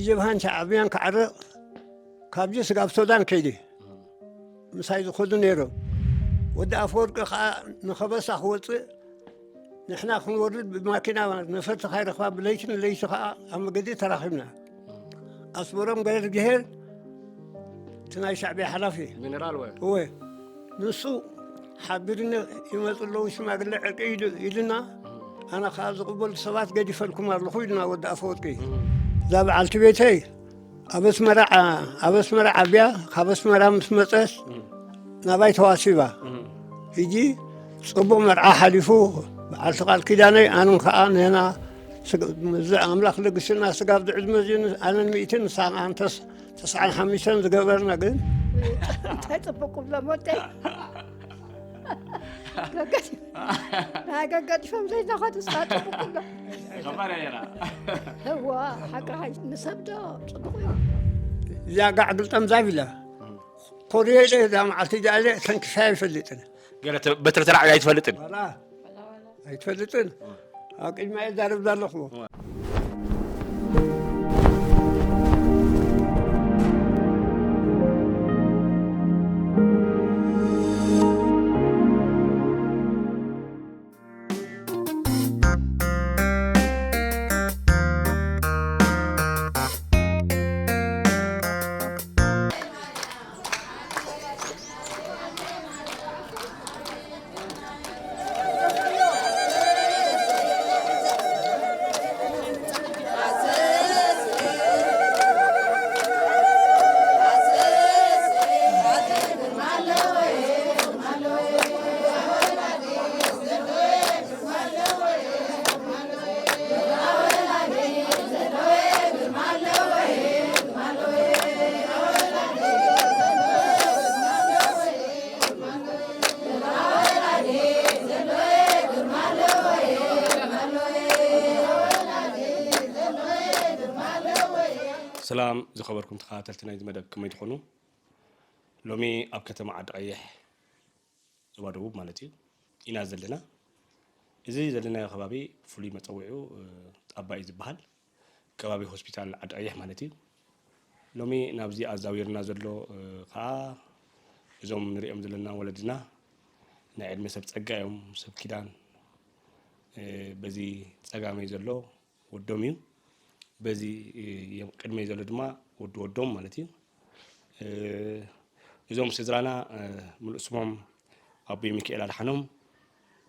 ጀብሃን ሻዕብያን ክዓርቕ ካብዚ ስጋብ ሱዳን ከይደ ምሳይ ዝኸዱ ነይሮም። ወዲ ኣፈወርቂ ከዓ ንኸበሳ ክወፅእ ንሕና ክንወርድ ብማኪና ነፈርቲ ካይረኽባ ብለይቲ ንለይቲ ከዓ ኣብ መገዲ ተራኺብና። ኣስመሮም ገረድግሄር እቲ ናይ ሻዕብያ ሓላፊ ጀነራል ወ እወ ንሱ ሓቢርኒ ይመፁ ኣለዉ ሽማግለ ዕርቂ ኢሉ ኢልና ኣነ ከዓ ዝቕበሉ ሰባት ገዲፈልኩም ኣለኹ ኢልና ወዲ ኣፈወርቂ እዛ በዓልቲ ቤተይ ኣብ ኣስመራ ኣብ ኣስመራ ዓብያ ካብ ኣስመራ ምስ መፀት ናባይ ተዋሲባ ሕጂ ፅቡቕ መርዓ ሓሊፉ በዓልቲ ቃል ኪዳነይ ኣንን ከዓ ንህና ኣምላኽ ለግስና ስጋብ ዝዕድመ ኣነን ሚእትን ንሳ ተስዓን ሓሙሽተን ዝገበርና ግን እንታይ ፅቡቅ ክብሎ ሞተይ ናይ ገገዲፎም ዘይናኸዱ ስኻ ፅቡቅ ክብሎ ከባድ ነራ እዋ ሓቅኻ ንሰብ ዶ ፅቡቅ እዩ እዚኣ ጋዕ ግልጠም ዛብ ኢላ ኮርየ ኢለ እዛ መዓልቲ እዚኣ ኢለ ተንኪፈያ ይፈልጥን ገለ በትሪ ተላዕላ ኣይትፈልጥን ዋላ ኣይትፈልጥን ኣብ ቅድሚያ ይዛረብ ዘለኹ ሰላም ዝኸበርኩም ተኸታተልቲ ናይዚ መደብ ከመይ ትኾኑ? ሎሚ ኣብ ከተማ ዓዲ ቀይሕ ዞባ ደቡብ ማለት እዩ ኢና ዘለና። እዚ ዘለናዮ ከባቢ ፍሉይ መፀውዒኡ ጣባ እዩ ዝበሃል። ከባቢ ሆስፒታል ዓዲ ቀይሕ ማለት እዩ። ሎሚ ናብዚ ኣዛዊርና ዘሎ ከዓ እዞም ንሪኦም ዘለና ወለድና ናይ ዕድመ ሰብ ፀጋ እዮም። ሰብ ኪዳን በዚ ፀጋመይ ዘሎ ወዶም እዩ። በዚ ቅድመይ ዘሎ ድማ ወዲ ወዶም ማለት እዩ። እዞም ስድራና ምሉእ ስሞም ኣቦይ ሚካኤል ኣድሓኖም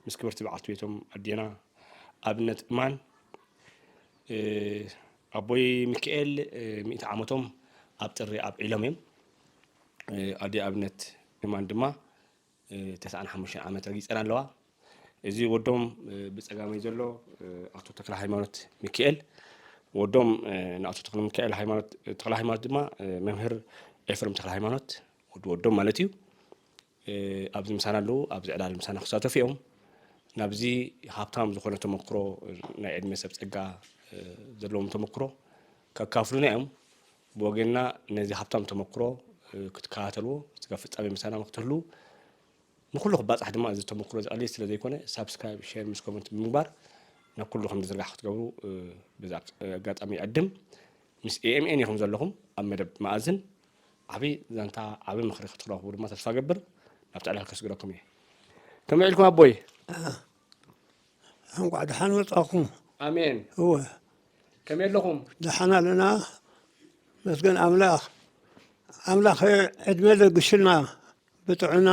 ምስ ክብርቲ በዓልቲ ቤቶም ኣዴና ኣብነት እማን ኣቦይ ሚካኤል ሚእቲ ዓመቶም ኣብ ጥሪ ኣብዒሎም እዮም። ኣዴ ኣብነት እማን ድማ ተስዓን ሓሙሽተን ዓመት ረጊፀን ኣለዋ። እዚ ወዶም ብፀጋመይ ዘሎ ኣቶ ተክለ ሃይማኖት ሚካኤል ወዶም ንኣቶ ተክለ ሚካኤል ሃይማኖት ተክለ ሃይማኖት ድማ መምህር ኤፍሬም ተክለ ሃይማኖት ወዲ ወዶም ማለት እዩ። ኣብዚ ምሳና ኣለዉ። ኣብዚ ዕላል ምሳና ክሳተፉ እዮም። ናብዚ ሃብታም ዝኾነ ተመክሮ ናይ ዕድመ ሰብ ፀጋ ዘለዎም ተመክሮ ከካፍሉና እዮም። ብወገንና ነዚ ሃብታም ተመክሮ ክትከታተልዎ ስጋብ ፍፃሜ ምሳና ንክትህልዉ ንኩሉ ክባፃሕ ድማ እዚ ተመክሮ እዚ ቀሊል ስለ ዘይኮነ ሳብስክራይብ ሸር ምስ ኮመንት ብምግባር ናብ ኩሉ ከም ዝዝርጋሕ ክትገብሩ በዚ ኣጋጣሚ ይዕድም። ምስ ኤኤምኤን ኢኹም ዘለኹም ኣብ መደብ መኣዝን ዓቢ ዛንታ ዓቢ ምኽሪ ክትረኽቡ ድማ ተስፋ ገብር። ናብቲ ዕላል ከስግረኩም እየ። ከመይ ኢልኩም ኣቦይ? እንቋዕ ደሓን መጻኹም። ኣሜን። እወ ከመይ ኣለኹም? ደሓን ኣለና። መስገን ኣምላኽ። ኣምላኽ ዕድመ ለግሽልና ብጥዕና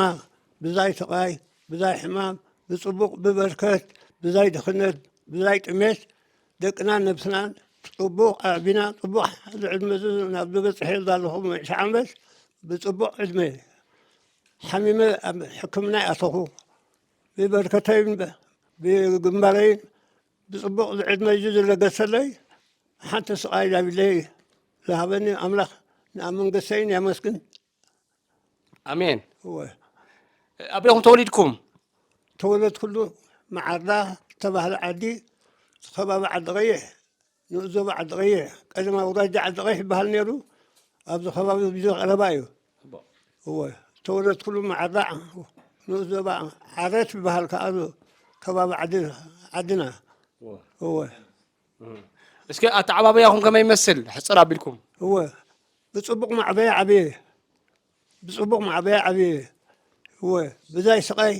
ብዛይ ስቓይ ብዛይ ሕማም ብጽቡቕ ብበርከት ብዛይ ድኽነት ብዛይ ጥሜት ደቅናን ነብስናን ጽቡቕ ኣዕቢና ጽቡቕ ዝዕድመ ናብ ዝበጽሕ ዘለኹም ሽዓ ዓመት ብጽቡቕ ዕድመ ሓሚመ ኣብ ሕክምና ይኣተኹ። ብበርከተይን ብግንባረይን ብጽቡቕ ዝዕድመ እዩ ዝለገሰለይ። ሓንቲ ስቓይ ዳቢለይ ዝሃበኒ ኣምላኽ ንኣብ መንግስተይን የመስግን። ኣሜን። እወ ኣበይኹም ተወሊድኩም? ተወለድኩሉ መዓርዳ ዝተባህለ ዓዲ ከባቢ ዓዲ ቀይሕ ንኡስ ዞባ ዓዲ ቀይሕ ቀደም ኣውራጃ ዓዲ ቀይሕ ይበሃል ነይሩ። ኣብዚ ከባቢ ብዙ ቀረባ እዩ። እወ ተወለድኩሉ መዓርዳ ንኡስ ዞባ ዓረት ይበሃል ከዓ ከባቢ ዓዲ ዓድና። እወ እስከ ኣተዓባብያኹም ከመይ ይመስል? ሕጽር ኣቢልኩም። እወ፣ ብጽቡቕ ማዕበያ ዓብየ፣ ብጽቡቕ ማዕበያ ዓብየ። እወ፣ ብዛይ ስቓይ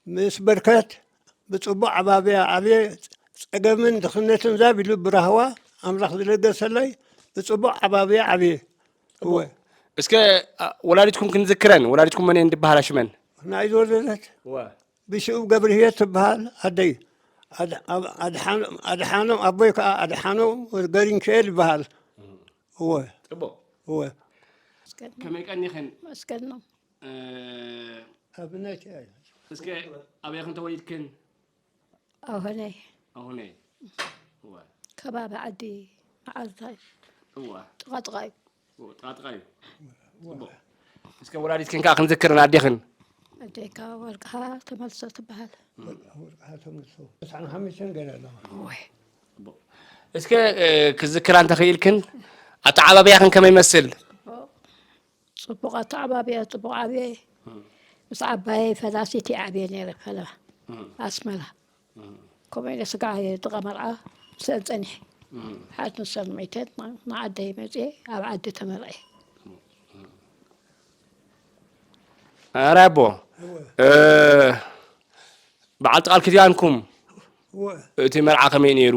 ምስ በርከት ብጽቡቕ ዓባብያ ዓብየ። ጸገምን ድኽነትን ዛብ ኢሉ ብራህዋ ኣምላኽ ዝለገሰለይ ብጽቡቕ ዓባብያ ዓብየ። እወ፣ እስከ ኣ፣ ወላዲትኩም ክንዝክረን። ወላዲትኩም መን እየን ዝበሃላ ሽመን? ናይ ዝወለደት እወ። ብሽኡ ገብርህየት ትበሃል ኣደይ። ኣድ- ኣብ- ኣድሓኖ- ኣድሓኖም ኣቦይ ከዓ ኣድሓኖ ገሪንክኤል ይበሃል። እወ ጽቡቕ። እወ ከመይ ቀኒኽን? መስገን ነው። እ፣ ኣብነት እያ። እስከ ኣበይኽን ተወሊድክን? ኣሁነይ ኣሁነይ። እወ ከባቢ ዓዲ መዓልታ እዩ። እወ ጥቓጥቓ እዩ። እወ፣ ጥቓጥቓ እዩ። ጽቡቕ። እስከ ወላዲትክን ከዓ ክንዝክርን ኣዴኽን። ኣዴካ ወርቅሃ ተመልሶ ትበሃል። ወርቅሓ ተመልሶ ተስዓን ሓሙሽተን ገለ ኣለዋ። ወይ ጽቡቕ። እስከ እ፣ ክዝክራ እንተኽኢልክን ኣተዓባብያኽን ከመይ ይመስል? ጽቡቕ ኣተዓባብያ ጽቡቕ ዓብየ ምስ ዓባየይ ፈላሲት ይዓብየ ነይረ ፈለማ ኣስመራ ከምኡ ኢለ ስጋዕ ጥቓ መርዓ ምስአን ጸኒሐ ሓት ንሰን ሚተን ንዓደይ መፅኤ ኣብ ዓዲ ተመርዐ ኣረ ኣቦ እ፣ በዓልቲ ቃል ኪዳንኩም እቲ መርዓ ከመይ ነይሩ?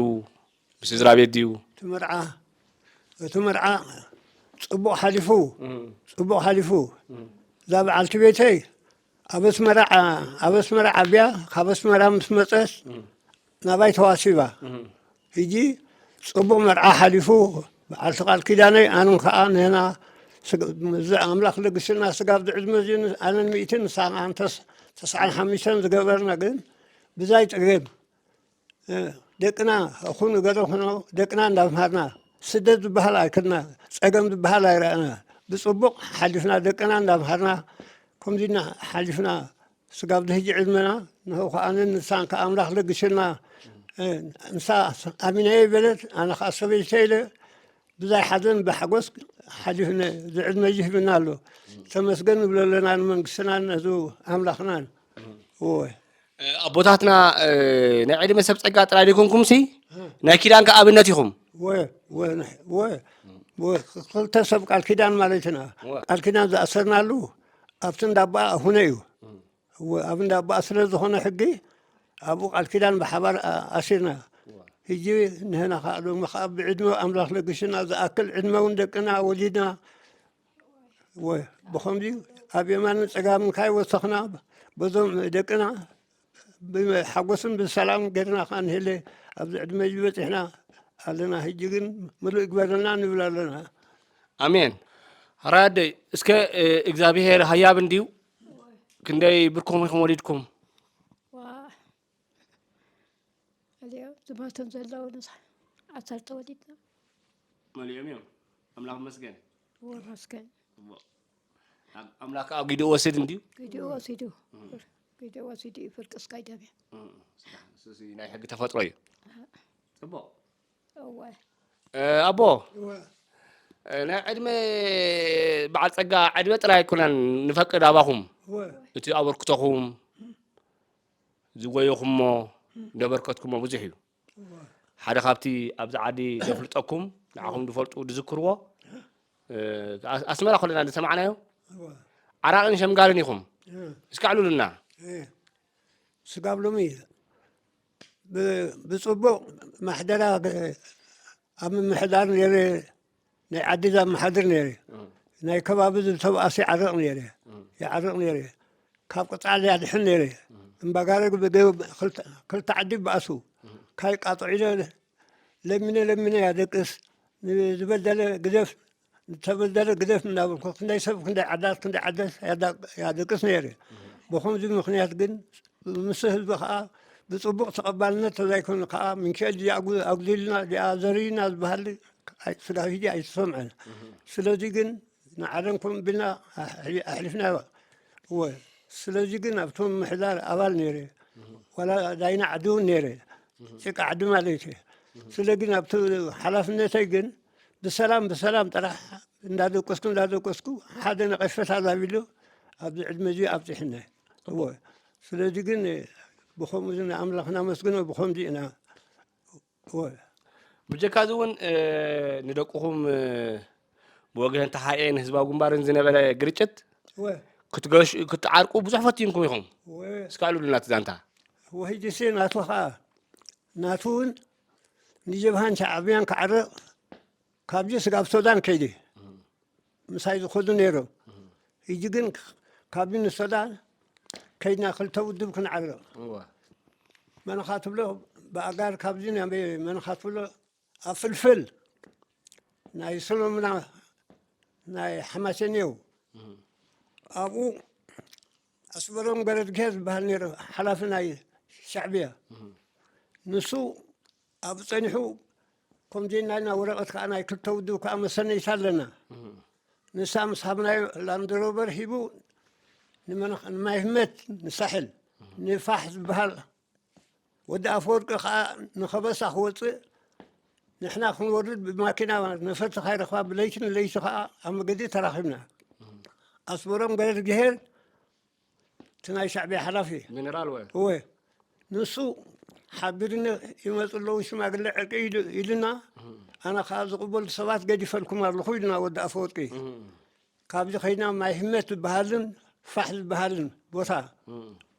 ብስድራ ቤት ድዩ? እቲ መርዓ እቲ መርዓ ጽቡቕ ሓሊፉ ጽቡቕ ሓሊፉ። እዛ በዓልቲ ቤተይ ኣብ ኣስመራ ዓ- ኣብ ኣስመራ ዓብያ ካብ ኣስመራ ምስ መጸት ናባይ ተዋሲባ። ሕጂ ጽቡቕ መርዓ ሓሊፉ በዓልቲ ቃል ኪዳነይ ኣንን ከኣ ንህና ስግ- እዚ ኣምላኽ ለግስና ስጋብ ዝዕድመ እዚ ኣነን ሚእትን ንሳ ከኣ ተስ- ተስዓን ሓሙሽተን ዝገበርና ግን ብዛይ ጸገም ደቅና ኹኑ ገለ ኹኖ ደቅና እንዳምሃርና ስደት ዝበሃል ኣይከድና ጸገም ዝበሃል ኣይረኣና ብጽቡቕ ሓሊፍና ደቅና እንዳምሃርና ከምዚ ኢና ሓሊፍና ስጋብ ድሕጂ ዕድመና ንኸ ከኣንን ንሳን ከኣ ኣምላኽ ለግሽልና ንሳ ኣሚነየ በለት ኣነ ከኣ ሰበይተ ኢለ ብዛይ ሓዘን ብሓጎስ ሓሊፍነ ዝዕድመ ይህብና ኣሎ ተመስገን ንብሎ ኣለና ንመንግስትናን ነዚ ኣምላኽናን እወ ኣቦታትና ናይ ዕድመ ሰብ ጸጋ ጥራይ ዘይኮንኩምሲ ናይ ኪዳን ከ ኣብነት ኢኹም። ወ ወ ወ ወ ክልተ ሰብ ቃል ኪዳን ማለትና ቃል ኪዳን ዝኣሰርናሉ ኣብቲ እንዳባ ሁነ እዩ። ወ ኣብ እንዳባ ስለ ዝኾነ ሕጊ ኣብኡ ቃል ኪዳን ብሓባር ኣሲርና። ሕጂ ንህና ከዓ ሎሚ ከዓ ብዕድመ ኣምላኽ ለግሽና ዝኣክል ዕድመ እውን ደቅና ወሊድና ወ ብኸምዚ ኣብ የማንን ጸጋምን ካይወሰኽና በዞም ደቅና ብሓጎስን ብሰላም ገርና ከዓ ንህለ ኣብዚ ዕድመ እዚ በፂሕና ኣለና። ሕጂ ግን ምሉእ ይግበረልና ንብል ኣለና። ኣሜን። ራደይ እስከ እግዚኣብሄር ሃያብ እንድዩ ክንደይ ብርኩም ኢኹም ወሊድኩም? እዚኦም ዝሞቱን ዘለውን ዓሰርተ ወሊድና መሊኦም እዮም። ኣምላኽ መስገን። ወመስገን ኣምላኽ ከዓ ጊድኡ ወስድ እንድዩ። ጊድኡ ወሲዱ ጊድኡ ወሲዱ እዩ ፍርቂ ስጋይ ደም እሱሲ ናይ ሕጊ ተፈጥሮ እዩ። ጽቡቕ እወ ኣቦ ናይ ዕድመ በዓል ጸጋ ዕድመ ጥራይ ኣይኮነን ንፈቅድ ኣባኹም እቲ ኣበርክቶኹም ዝጎየኹሞ ዘበርከትኩሞ ብዙሕ እዩ። ሓደ ካብቲ ኣብዚ ዓዲ ዘፍልጠኩም ንዓኹም ዝፈልጡ ዝዝክርዎ ኣስመራ ከለና ዝሰማዕናዮ ዓራቕን ሸምጋልን ኢኹም። እስኪ ኣዕሉልና። ስጋብ ሎሚ ብፅቡቕ ማሕደራ ኣብ ምምሕዳር ነይረ ናይ ዓዲ ዘመሓድር ነይረ ናይ ከባቢ ዝተባእሰ ይዓርቕ ነይረ ይዓርቕ ነይረ ካብ ቅፃል ያድሕን ነይረ እምባጋረ ክልተ ዓዲ ይበኣሱ ካይ ቃጥዒለ ለሚነ ለሚነ ያደቅስ ዝበደለ ግደፍ ዝተበደለ ግደፍ እናበልኩ ክንደይ ሰብ ክንደይ ዓዳት ክንደይ ዓደስ ያደቅስ ነይረ ብኸምዚ ምኽንያት ግን ምስ ህዝቢ ከዓ ብፅቡቕ ተቐባልነት ተዘይኮነ ከዓ ሚንኬል እዚኣ ኣጉ- ኣጉዲልና እዚኣ ዘርይና ዝበሃል ኣይ- ስጋብ ሕጂ ኣይተሰምዐን። ስለዚ ግን ንዓለም ከም ቢልና ኣሕ- ኣሕሊፍና እወ ስለዚ ግን ኣብቶም ምሕዳር ኣባል ነይረ ዋላ ዳይና ዓዲ እውን ነይረ ጭቃ ዓዲ ማለት እዩ። ስለ ግን ኣብቲ ሓላፍነተይ ግን ብሰላም ብሰላም ጥራሕ እንዳደቀስኩ እንዳደቀስኩ ሓደ ነቐፈት ኣላቢሉ ኣብዚ ዕድመ እዚ ኣብፂሕና እወ ስለዚ ግን ብኸምኡ እዚ ንኣምላኽ ናመስግኖ ብኸምዚ ኢና እወ ብጀካ እዚ እውን ንደቅኹም ብወገን ተሓኤን ህዝባዊ ግንባርን ዝነበረ ግርጭት ክትገሽ ክትዓርቁ ብዙሕ ፈቲንኩም ኢኹም። እስካሉ ሉና እቲ ዛንታ። ወሂጅሲ ናቱ ኸዓ ናቱ እውን ንጀብሃን ሻዕብያን ክዓርቕ ካብዚ ስጋብ ሶዳን ከይዲ ምሳይ ዝኸዱ ነይሮም። ሕጂ ግን ካብዚ ንሶዳን ከይድና ክልተ ውድብ ክንዓርቕ። መነኻ ትብሎ ብኣጋር ካብዚ ናበይ መነኻ ትብሎ ኣብ ፍልፍል ናይ ሰሎምና ናይ ሓማሴን እዩ። ኣብኡ ኣስበሮም ገረድግሄ ዝበሃል ነይሩ ሓላፊ ናይ ሻዕብያ። ንሱ ኣብ ጸኒሑ ከምዚ ናይና ወረቐት ከኣ ናይ ክልተ ውድብ ከኣ መሰነይታ ኣለና። ንሳ ምስ ሃብናዮ ላንድሮቨር ሂቡ ንመን- ንማይ ህመት ንሳሕል ንፋሕ ዝበሃል ወዲ ኣፈወርቂ ከኣ ንኸበሳ ክወጽእ ንሕና ክንወርድ ብማኪና ነፈርቲ ካይረኽባ ብለይቲ ንለይቲ ከኣ ኣብ መገዲ ተራኺብና። ኣስበሮም ገረድግሄር እቲ ናይ ሻዕብያ ሓላፊ ጀነራል ወ እወ ንሱ ሓቢርኒ ይመፁ ኣለዉ ሽማግለ ዕርቂ ኢሉ- ኢሉና። ኣነ ከዓ ዝቕበሉ ሰባት ገዲፈልኩም ኣለኹ ኢሉና ወዲ ኣፈወርቂ። ካብዚ ከይድና ማይ ህመት ዝበሃልን ፋሕ ዝበሃልን ቦታ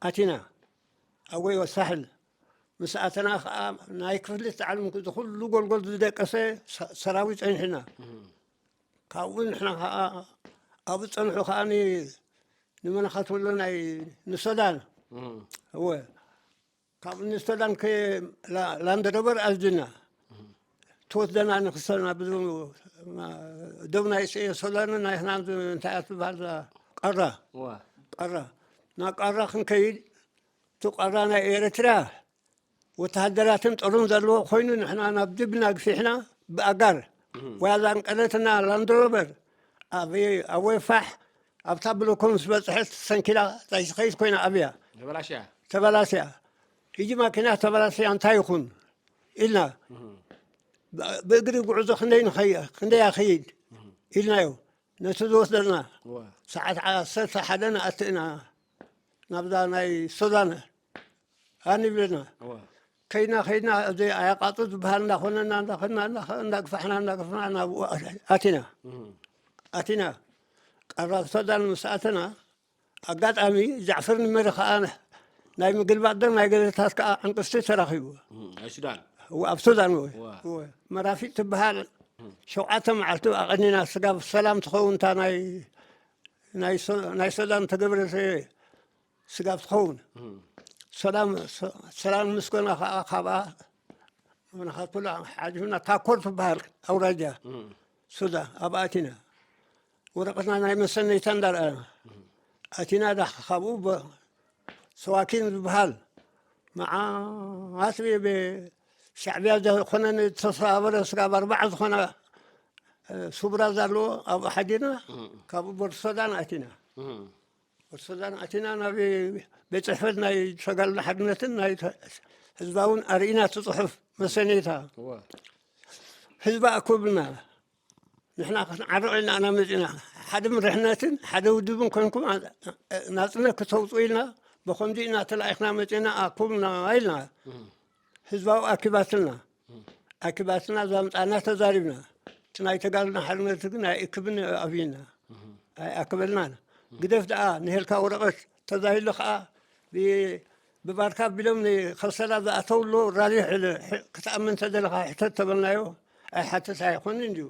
ኣቲና። ኣብ ወይ ወሳሕል ምስ ኣተና ከዓ ናይ ክፍሊ ዓለም ዝኩሉ ጎልጎል ዝደቀሰ ሰ- ሰራዊት ፀኒሕና። ካብኡ ንሕና ከዓ ኣብኡ ዝፀንሑ ከዓ ን- ንመነኻ ትብሎ ናይ ንሶዳን እወ ካብ ንሶዳን ከ ላ- ላንድ ሮቨር ኣዝድና ትወስደና ንክሰና ብዙ ደው ናይ ስ- ሶዳን ናይ ህናን እንታይ እያ ትበሃል እዛ ቀራ እዋ ቀራ ናብ ቀራ ክንከይድ እቲ ቀራ ናይ ኤርትራ ወተሃደራትን ጦርን ዘለዎ ኮይኑ ንሕና ናብ ድብና ግፊሕና ብኣጋር ዋዛ እንቀለትና ላንድሮቨር ኣብ ኣወይ ፋሕ ኣብታ ብሎኮ ምስ በፅሐት ሰንኪላ ዛይትኸይድ ኮይና ኣብያ ተበላሽያ ተበላስያ። ሕጂ ማኪና ተበላስያ እንታይ ይኹን ኢልና ብ- ብእግሪ ጉዕዞ ክንደይ ንኸይ- ክንደይ ኣኸይድ ኢልናዮ። ነቲ ዝወስደልና እዋ ሰዓት ዓሰርተ ሓደ ንኣትእና ናብዛ ናይ ሱዳን ኣንብለና እዋ ከይድና ከይድና እዚ ኣያቃጡ ዝበሃል እንዳኾነና እንዳኸና እንዳግፋሕና እንዳግፋሕና ናብ ኣቲና እም ኣቲና ቀራብ ሱዳን ምስ ኣተና ኣጋጣሚ ጃዕፈር ንመሪ ከዓ ናይ ምግልባጥ ዶ ናይ ገለታት ከዓ ዕንቅፍቲ ተራኺቡ እም ናይ ሱዳን እወ፣ ኣብ ሱዳን እወ፣ እዋ እወ። መራፊት ትበሃል ሸውዓተ መዓልቲ ኣቐኒና ስጋብ ሰላም ትኸውን እታ ናይ ናይ ሶ- ናይ ሶዳን ተገብረ ስጋብ ትኸውን ሰላም ሰላም ምስ ኮና ከዓ ካብኣ ንኻትኩላ ሓሊፍና ታኮር ትበሃል ኣውራጃ ሶዳ ኣብኣ ኣቲና ወረቐትና ናይ መሰነይታ እንዳረኣና ኣቲና ዳ ካብኡ በ- ሰዋኪን ዝበሃል መዓት ብ- ብ- ሻዕብያ ዝኾነ ዝተሰባበረ ስጋብ ኣርባዓ ዝኾነ እ፣ ሱብራ ዘለዎ ኣብኡ ሓዲርና ካብኡ በርሶዳን ኣቲና በርሶዳን ኣቲና ናብ ቤት ፅሕፈት ናይ ተጋድሎ ሓድነትን ናይ ተ- ህዝባውን ኣርኢና እቲ ፅሑፍ መሰነይታ እዋ ህዝቢ ኣኩብልና ንሕና ክንዓርቕ ኢልና ኢና መፂና ሓደ ምርሕነትን ሓደ ውድብን ኮንኩም ኣ- ናፅነት ክተውፅኡ ኢልና ብኸምዚ ኢና ተላኢኽና መፂና ኣኩብና ኢልና ህዝባዊ ኣኪባትና ኣኪባትና ዛምፃና ተዛሪብና እቲ ናይ ተጋድሎ ሓርነት ግን ኣይእክብን ኣብይና ኣይኣክበልናን ግደፍ ደኣ ንሄልካ ወረቐት ተዛይሎ ከዓ ብ- ብባርካ ቢሎም ንኸሰላ ዝኣተውሎ ራሊ ክትኣምን ተደለኻ ሕተት ተበልናዮ ኣይሓተት ኣይኮንን እንድዩ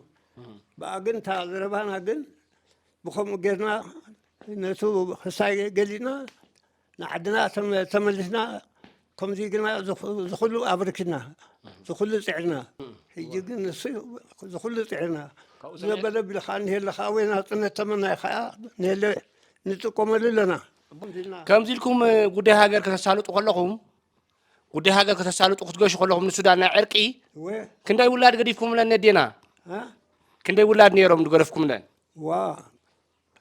ብኣ ግን እታ ዘረባና ግን ብኸምኡ ጌርና ነቱ ክሳይ ገሊና ንዓድና ተመ- ተመሊስና ከምዚ ግና ዝኹ- ዝኹሉ ኣብርክና ዝኹሉ ፅዕርና ሕጂ ግን ንሱ ዝኹሉ ፅዕርና ዝነበረ ቢልካ እንሄለካ ወይ ናፅነት ተመናይ ከዓ ንሄለ ንጥቀመሉ ኣለና ከምዚ ኢልና ከምዚ ኢልኩም ጉዳይ ሃገር ከተሳልጡ ከለኹም ጉዳይ ሃገር ከተሳልጡ ክትገሹ ከለኹም ንሱዳን ናይ ዕርቂ እወ ክንደይ ውላድ ገዲፍኩምለን ነዴና እ? ክንደይ ውላድ ነይሮም ዝገደፍኩምለን ዋ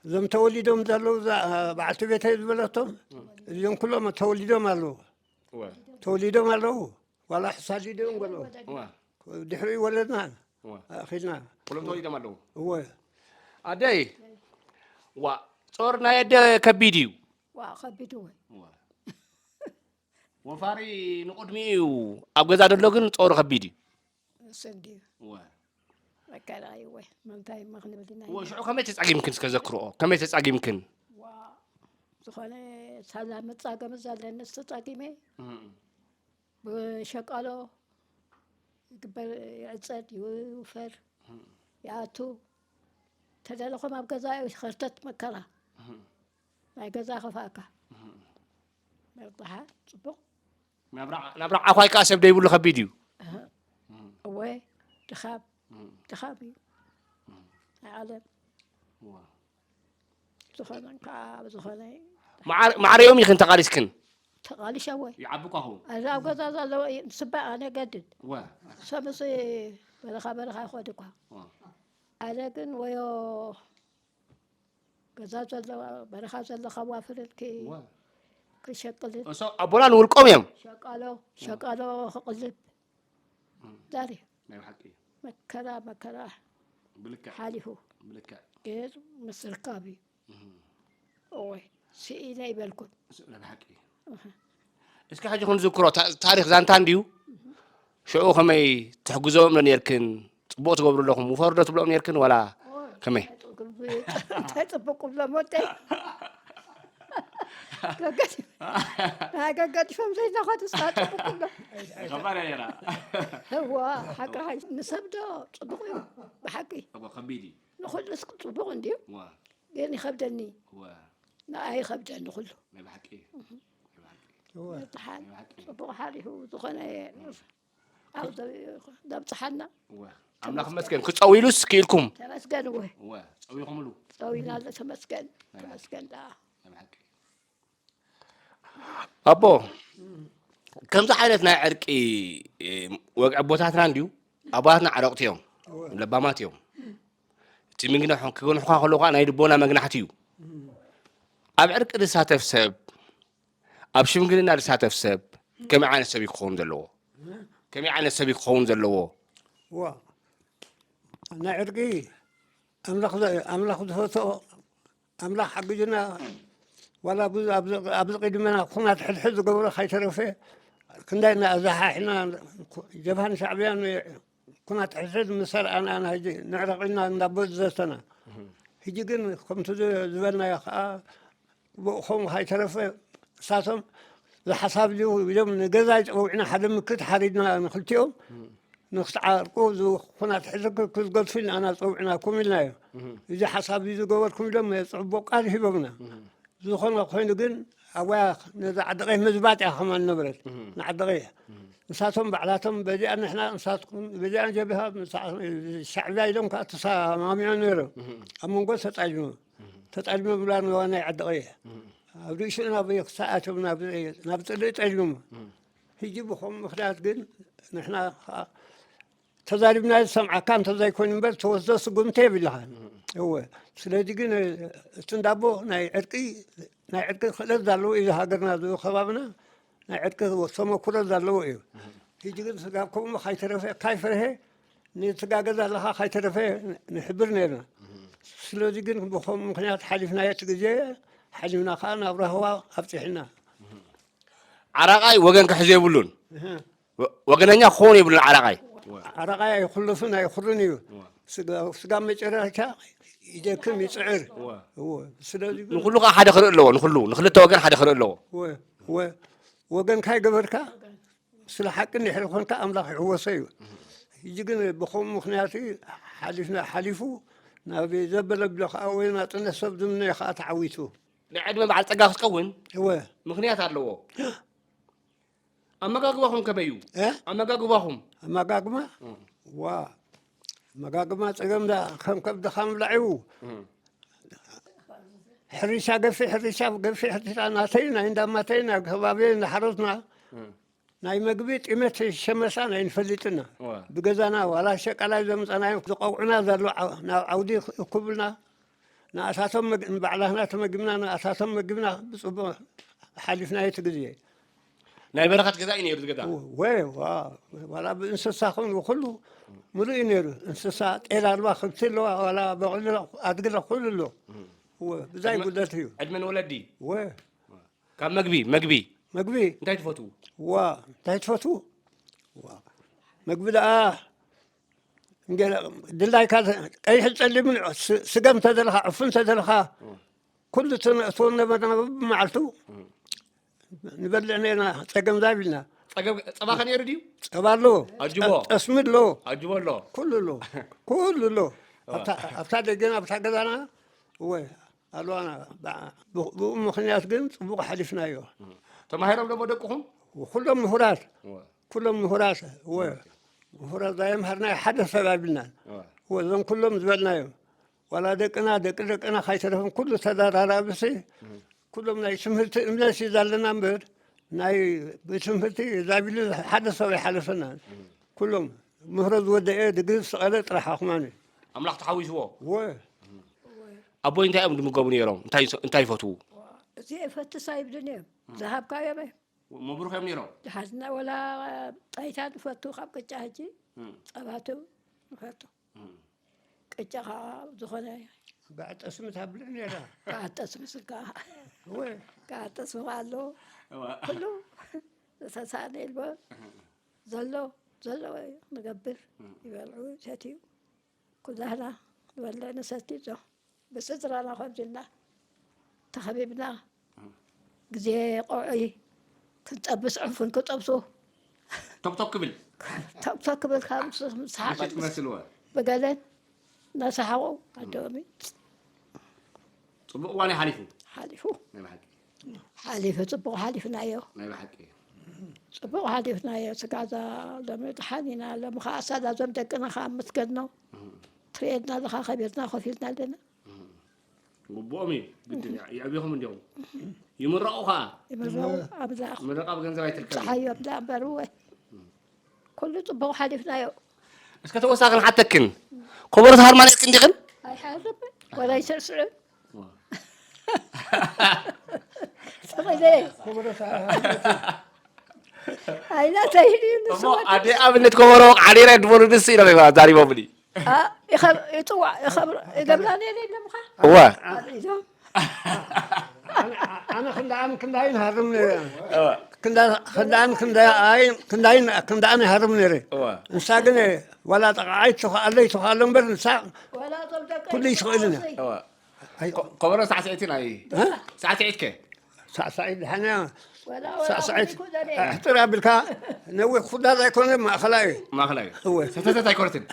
እዞም ተወሊዶም ዘለዉ እዛ በዓልቲ ቤተይ ዝበለቶም እዚኦም ኩሎም ተወሊዶም ኣለዉ እወ ተወሊዶም ኣለዉ ዋላ ሕሳድ ኢዶም ገሎ እወ ድሕሪኡ ወለድና እወ ኣኺልና ኩሎም ተወሊዶም ኣለዉ እወ ኣደይ ዋ ጾር ናይ ኣደ ከቢድ እዩ ዋ ከቢድ እወ ወፋሪ ንቕድሚኡ እዩ ኣብ ገዛ ዘሎ ግን ጾሩ ከቢድ እዩ እሱ እንድዩ እወ መከራ እወ። ምንታይ እሞ ክንብል ኢና እወ ኢና። ሽዑ ከመይ ተጻጊምክን እስከ ዘክርኦ ከመይ ተጻጊምክን ዋ ዝኾነ ሳላ መጻገሚ ዘለኒ ተጻጊመ እም፣ ብሸቃሎ ይግበር ይዕጸድ ይውፈር ይኣቱ ተደለኹም ኣብ ገዛ እዩ ኸርተት መከራ ናይ ገዛ ከፋእካ መርድሓ ጽቡቕ ናብራ ናብራ ዓዃይ ከኣ ሰብ ደይብሉ ከቢድ እዩ እወ ድኻም ድኻም እዩ ናይ ዓለም ዝኾነ ከዓ ዝኾነ ማዕሪኦም ኢኽን ተቓሊስክን ተቓሊሸ እወ ይዓብኳ ኹም ኣዚ ኣብ ገዛ ዘለዎ እዩ ንስባ ኣነ ገድድ ወ ሰምሲ በረኻ በረኻ ይኸድ እኳ ወ ኣነ ግን ወዮ ገዛ ዘለዋ በረኻ ዘለኻ ዋፍርልኪ ወ ክሸቅልን እሶ ኣቦና ንውልቆም እዮም ሸቃሎ ሸቃሎ ክቕልብ ዛሪ ናይ ብሓቂ እዩ መከራ መከራ ብልክዕ ሓሊፉ ብልክዕ ግን ምስርካብ እዩ እወይ ስኢነ ይበልኩን ናይ ብሓቂ እዩ እስኪ ሕጂ ክንዝክሮ ታ- ታሪክ ዛንታ እንድዩ ሽዑ ከመይ ትሕግዞም ዶ ነርክን ጽቡቅ ትገብሩ ኣለኹም ውፈሩ ዶ ትብሎም ነርክን ዋላ ከመይ እንታይ ጽቡቅ ብሎም ወደይ ገገዲፎም ዘይናኸዱ ስካ ጽቡቅ ብሎም ከባድ ነራ እዋ ሓቂ ሓቂ ንሰብ ዶ ጽቡቅ እዩ ብሓቂ እኮ ከቢድ እዩ ንኩሉ እስክ ጽቡቅ እንድዩ ዋ ግን ይኸብደኒ ዋ ንኣይ ይኸብደኒ ኩሉ ናይ ብሓቂ ናይ ብሓቂ ሓን ጽቡቅ ሓሊፉ ዝኾነ ኣብ ዘብጽሓና ዋ ኣምላኽ መስገን ክጸውይሉስ ክኢልኩም ተመስገን እወ ዋ ጸዊኹምሉ ጸዊና ኣሎ ተመስገን ተመስገን ደኣ ናይ ብሓቂ ኣቦ ከምዚ ዓይነት ናይ ዕርቂ ወግዒ ኣቦታትና እንድዩ ኣቦታትና ዓረቕቲ እዮም ለባማት እዮም እቲ ምግንሖም ክገንሑኻ ከለዉ ከዓ ናይ ልቦና መግናሕቲ እዩ ኣብ ዕርቂ ዝሳተፍ ሰብ ኣብ ሽምግልና ዝሳተፍ ሰብ ከመይ ዓይነት ሰብ እዩ ክኸውን ዘለዎ ከመይ ዓይነት ሰብ እዩ ክኸውን ዘለዎ ዋ ናይ ዕርቂ ኣምላኽ ዘ- ኣምላኽ ዝፈትኦ ኣምላኽ ሓግዝና ዋላ ብዙ ኣብዚ ኣብዚ ቅድመና ኩናት ሕድሕድ ዝገበረ ከይተረፈ ክንዳይ እናኣዛሓሕና ጀብሃን ሻዕብያን ኩናት ሕድሕድ ምስ ኣርኣና ኢና ሕጂ ንዕረቕ ኢልና እንዳቦ ዝዘተና ሕጂ ግን ከምቲ ዝ- ዝበልናዮ ከዓ ብኡ ከምኡ ከይተረፈ እሳቶም ዝሓሳብ ድዩ ኢሎም ንገዛይ ፀዊዕና ሓደ ምክት ሓሪድና ንክልቲኦም ንክትዓርቁ እዚ ኩናት ሕዚ ክዝገድፉ ኢልና ኢና ፀዊዕናኩም ኢልናዮ እዚ ሓሳብ እዩ ዝገበርኩም ኢሎም ፅቡቅ ቃል ሂቦምና ዝኾነ ኮይኑ ግን ኣብያ ነዛ ዓዲ ቀይሕ ምዝባጥ እያ ከማን ነበረት ንዓዲ ቀይሕ ንሳቶም ባዕላቶም በዚኣ ንሕና ንሳትኩም በዚኣ ጀብሃ ሻዕብያ ኢሎም ከዓ ተሰማሚዖም ነይሮም ኣብ መንጎ ተጣጅሙ ተጣጅሙ ብላ ንዋናይ ዓዲ ቀይሕ ኣብ ርእሽኡ ናብ ክሰኣቶም ናብ ፅልኢ ጠጅሙ ሕጂ ብኸም ምክንያት ግን ንሕና ተዛሪብና ዝሰምዓካ እንተዘይኮይኑ እምበር ተወስዶ ስጉምቲ የብልኻን እወ ስለዚ ግን እቲ እንዳቦ ናይ ዕርቂ ናይ ዕርቂ ክእለት ዘለዎ እዩ ሃገርና ዝከባብና ናይ ዕርቂ ተመኩሮ ዘለዎ እዩ ሕጂ ግን ስጋብ ከምኡ ካይተረፈ ካይፈርሀ ንትጋገዝ ኣለኻ ካይተረፈ ንሕብር ነርና ስለዚ ግን ብከምኡ ምክንያት ሓሊፍናዮ እቲ ግዜ ሓሊፍና ከዓ ናብ ራህዋ ኣብፅሕና ዓራቃይ ወገን ክሕዞ የብሉን ወገነኛ ክኸውን የብሉን ዓራቃይ ዓራቃይ ኣይኩልፍን ኣይኩርን እዩ ስጋብ መጨረሻ ይደክም ይፅዕር ስለዚ ንኩሉ ከዓ ሓደ ክርኢ ኣለዎ ንኩሉ ንክልተ ወገን ሓደ ክርኢ ኣለዎ ወገንካ ይገበርካ ስለ ሓቂ እንድሕር ኮንካ ኣምላኽ ይሕወሶ እዩ ሕጂ ግን ብኸምኡ ምክንያት ሓሊፍና ሓሊፉ ናብ ዘበለ ብሎ ከዓ ወይ ናፅነት ሰብ ዝምነዮ ከዓ ተዓዊቱ ናይ ዕድመ በዓል ፀጋ ክትከውን እወ ምክንያት ኣለዎ ኣመጋግባኹም ከመይ እዩ እ? ኣመጋግባኹም ኣመጋግማ ዋ ኣመጋግማ ፀገም ዳ ከም ከብድኻ ምብላዕ እዩ ሕርሻ ገፊ ሕርሻ ገፊ ሕርሻ ናተይ ናይ እንዳማተይ ናይ ከባቢ ናይ ሓሮትና ናይ መግቢ ጢመት ሸመሳን ኣይንፈልጥና ዋ። ብገዛና ዋላ ሸቀላይ ዘምፀናዮ ዝቀውዕና ዘሎ ዓ- ናብ ዓውዲ እኩብልና ንኣሳቶም መግ- ንባዕላትና ተመግብና ንኣሳቶም መግብና ብፅቡቅ ሓሊፍናዮ እቲ ግዜ ናይ በረኸት ገዛ እዩ ነይሩ ዝገዛ ወ- ወ- ዋ- ዋላ ብእንስሳ ኹን ብኩሉ ሙሉእ እዩ ነይሩ እንስሳ ጤል ኣልባ ከብቲ ኣለዋ ዋላ በቕሊ ኣድግለ ኩሉ ኣሎ ወ- ብዛይ ጉደት እዩ ዕድመ ንወለዲ ወ- ካብ መግቢ መግቢ መግቢ እንታይ ትፈትዉ ዋ እንታይ ትፈትዉ ዋ መግቢ ደኣ እንጌራ ድላይካ ቀይሕ ጸሊምን ስ- ስገም ተደለኻ ዕፉን ተደለኻ ኩሉ ትነእትዎ ነበርና። ብመዓልቱ ንበልዕ ነርና። ጸገም ዛቢልና። ጸገም ጸባኸ ነይሩ ድዩ? ጸባ ኣሎ። ኣጅቦ። ጠስሚ ኣሎ። ኣጅቦ ኣሎ። ኩሉ ኣሎ። ኩሉ ኣሎ። ኣብታ ኣብታ ደገን ኣብታ ገዛና እወ ኣለዋና። ብኡ ምኽንያት ግን ጽቡቕ ሓሊፍናዮ። ተማሂሮም ደሞ ደቅኹም? ኩሎም ምሁራት። እወ። ኩሎም ምሁራት እወ። ምሁራት ዛየምሃርናዮ ሓደ ሰብ ኣቢልናን። እወ። እወ እዞም ኩሎም ዝበልናዮም ዋላ ደቅና ደቂ ደቅና ካይተረፍን ኩሉ ተደራራብሲ ኩሎም ናይ ትምህርቲ እምነት እዩ ዘለና እምበር ናይ ብትምህርቲ ዛቢሉ ሓደ ሰብ ኣይሓለፈናን። ኩሎም ምህሮ ዝወደአ ድግሪ ዝሰቐለ ጥራሕ ኣኹማን እዩ። ኣምላኽ ተሓዊስዎ። እወ። ኣቦይ እንታይ እዮም ድምገቡ ነይሮም? እንታይ ይፈትዉ? እዚ ፈትሳ ይብልን እዮም ዝሃብካዮም እዮም። መብሩኽ እዮም ነይሮም። ድሓዝና ወላ ጣይታ ንፈቱ ካብ ቅጫ ሕጂ ጸባቱ ንፈቱ። ቅጫ ከዓ ዝኾነ ጋዕ ጠስሚ ታብልዕ ነይራ። ጋዕ ጠስሚ ስጋ እወ። ጋዕ ጠስሚ ኣሎ። እወ። ኩሉ ዝተሳእነ የልቦ ዘሎ ዘለዎ እዩ ንገብር። ይበልዑ ይሰትዩ ኩላህና ንበልዕ ንሰቲ ዞ ብስድራና ከምዚልና ተኸቢብና ግዜ ቆዑይ ክንጠብስ ዕፉን ክጠብሱ ቶክቶክ ክብል ቶክቶክ ክብል ካብ ምስ- ምስ ሓመድ ምሽት መስልዎ። ብገለን እናሰሓቑ ኣደሚ ፅቡቅ እዋን እዩ ሓሊፉ። ሓሊፉ ናይ ብሓቂ ሓሊፉ ፅቡቅ ሓሊፍናዮ። ናይ ብሓቂ ፅቡቅ ሓሊፍናዮ። ስጋዛ ሎሚ ድሓን ኢና። ሎሚ ከዓ ኣሳዳዞም ደቅና ከዓ ምስገድኖ ትርእየና ኣለካ ከቢርና ኮፍ ኢልና ኣለና። ግቡኦም እዩ ግድን እዩ። የዕቢኹም እንዲኹም ይምረቑ ከዓ ይምረቑ ኣምላኽ ምረቓ ብገንዘብ ኣይትርከብፀሓዮም ዳእምበር እወ ኩሉ ፅቡቕ ሓሊፍናዮ። እስከ ተወሳኺ ንሓተክን ኮበሮ ተሃርማ ነርክን ዲኽን? ኣይሓርም ወላ ይስዕስዑ ስቕለ ኣይናተይን እዩ እሞ ንስወ ኣደ ኣብነት ኮበሮ ዓሊረ ድበሉ ንስ ኢሎም ዛሪቦምኒ። ይፅዋዕ ይገብራ ነረ ኢሎምካ እወ ኣነ ክንዳኣን ክንዳይን ሃርም ነረ ክንዳኣን ክንዳይን ክንዳኣን ሃርም ነረ እወ ንሳ ግን ዋላ ጠቃዓይ ትኽኣለይ ትኽኣሎ እምበር ንሳ ኩሉ ይትኽእልን እያ እወ ኣይ- ኮ- ኮበሮ ሳዕስዒት ናይ እ? ሳዕስዒት ከ ሳዕሳዒት ድሓና ወላ ወላ ሳዕሳዒት ኩደሬ ኣሕጥር ኣቢልካ ነዊሕ ኩዳድ ኣይኮነ ማእኸላይ እዩ ማእኸላይ እዩ እወ ሰተተት ኣይኮነትን